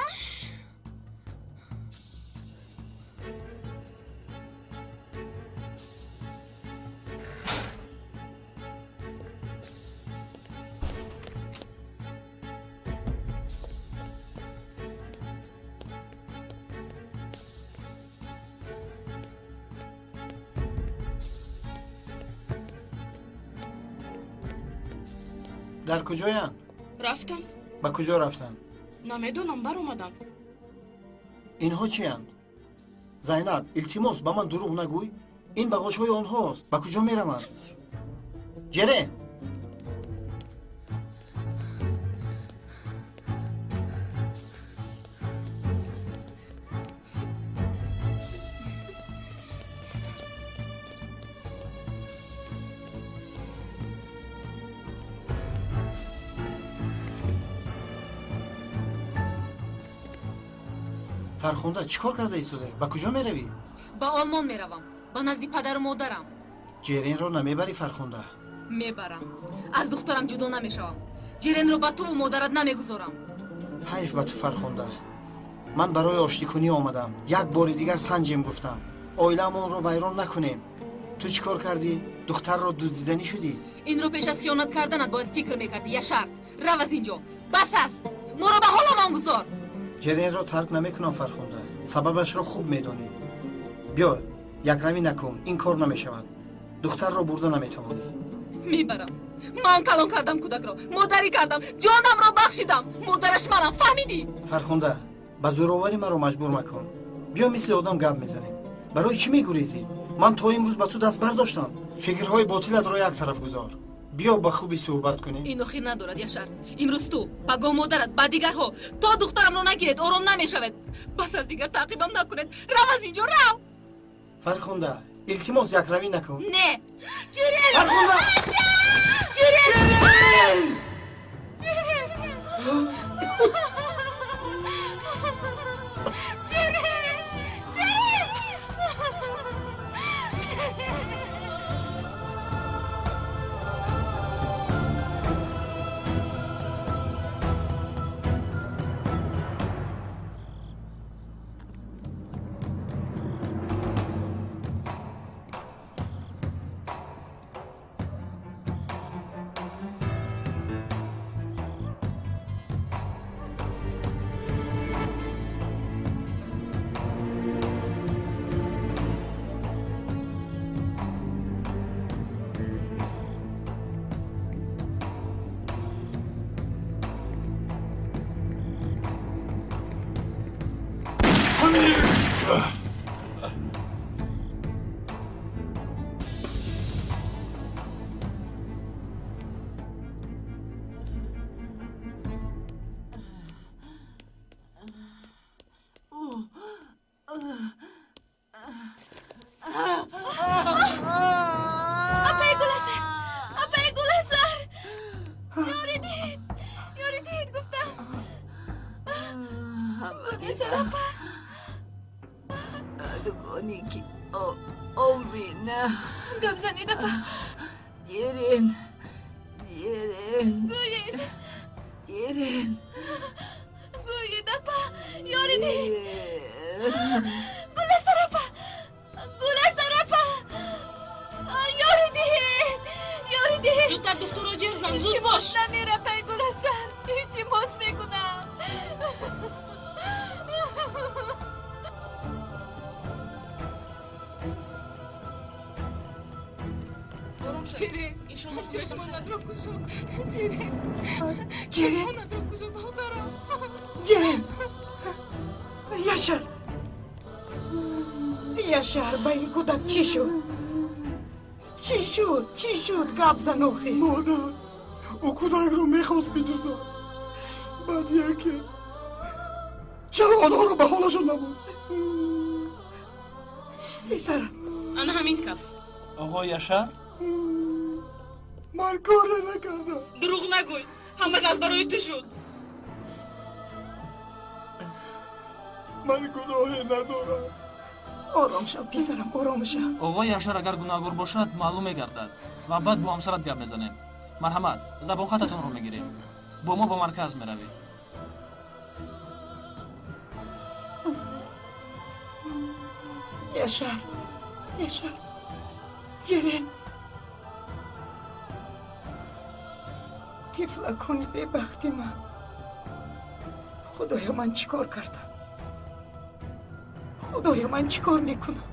Дар куҷоянд? Рафтанд. Ба куҷо рафтанд? Намедонам, баромаданд. Инҳо чиянд? Зайнаб, илтимос, ба ман дурӯғ нагӯй. Ин бағошҳои онҳост. Ба куҷо мераванд? Ҷерен! Фархунда, чӣ кор карда истодаӣ? Ба куҷо меравӣ? Ба Олмон меравам, ба назди падару модарам. Ҷеренро намебарӣ, Фархунда? Мебарам. Аз духтарам ҷудо намешавам. Ҷеренро ба туву модарат намегузорам. Ҳайф ба ту, Фархунда. Ман барои оштикунӣ омадам. Як бори дигар санҷем гуфтам. Оилаамонро вайрон накунем. Ту чӣ кор кардӣ? Духтарро дуздиданӣ шудӣ? Инро пеш аз хиёнат карданат бояд фикр мекардӣ, Яшар. Рав аз ин ҷо. Бас аст. Моро ба ҳоламон гузор. Ҷеренро тарк намекунам, Фархунда. Сабабашро хуб медонӣ. Биё, якравӣ накун, ин кор намешавад. Духтарро бурда наметавонӣ. Мебарам. Ман калон кардам кӯдакро, модарӣ кардам, ҷонамро бахшидам. Модараш манам, фаҳмидӣ? Фархунда, ба зӯроварӣ маро маҷбур макун. Биё, мисли одам гап мезанем. Барои чӣ мегурезӣ? Ман то имрӯз ба ту даст бардоштам. Фикрҳои ботилатро як тараф гузор. Биё, ба хубӣ суҳбат кунем. Ин охир надорад, Яшар. Имрӯз ту, пагоҳ модарат, ба дигарҳо. То духтарамро нагиред, ором намешавед. Бас аз дигар таъқибам накунед. Рав аз инҷо, рав! Фархунда, илтимос, якравӣ накун. Не! Ҷерен! Фархунда! Ҷерен! Ҷерен! Ҷерен! Ҷерен! Апаи Гуласар! Апаи Гуласар! Ёри диҳед! Ёри диҳед, гуфтам! Гуласар апа! Дугоне ки Омина. Гап занед, апа! Ҷерен! Ҷерен! Гӯед! Ҷерен! Гӯед, апа! Ёри диҳед! Гуласар апа! Гуласар апа! Ёри диҳед! Ёри диҳед! Зудтар духтурро ҷеғ зан, зуд бош! Намир, апаи Гуласар! Илтимос мекунам! Ором шавед. Иншоалло ҳамааш ба хайр аст. Ҷерен, Ҷерен, Яшар, Яшар, ба ин кӯдак чӣ шуд? Чӣ шуд? Чӣ шуд? Гап зан охи. Модар, ӯ кӯдакро мехост бидузад. Баъд яке чаро онҳоро ба ҳолашон набуд? Писарам, Ана ҳамин кас. Оғои Яшар? Ман коре накардам. Дурӯғ нагӯй, ҳамаш аз барои ту шуд. Ман гуноҳе надорам. Ором шав, писарам, ором шав. Оғои Яшар агар гунаҳгор бошад, маълум мегардад ва баъд бо ҳамсарат гап мезанем. Марҳамат, забонхататонро мегирем. Бо мо ба марказ меравед. Яшар, Яшар, Ҷерен, тифлакони бебахти ман. Худоё, ман чӣ кор кардам? Худоё, ман чӣ кор мекунам?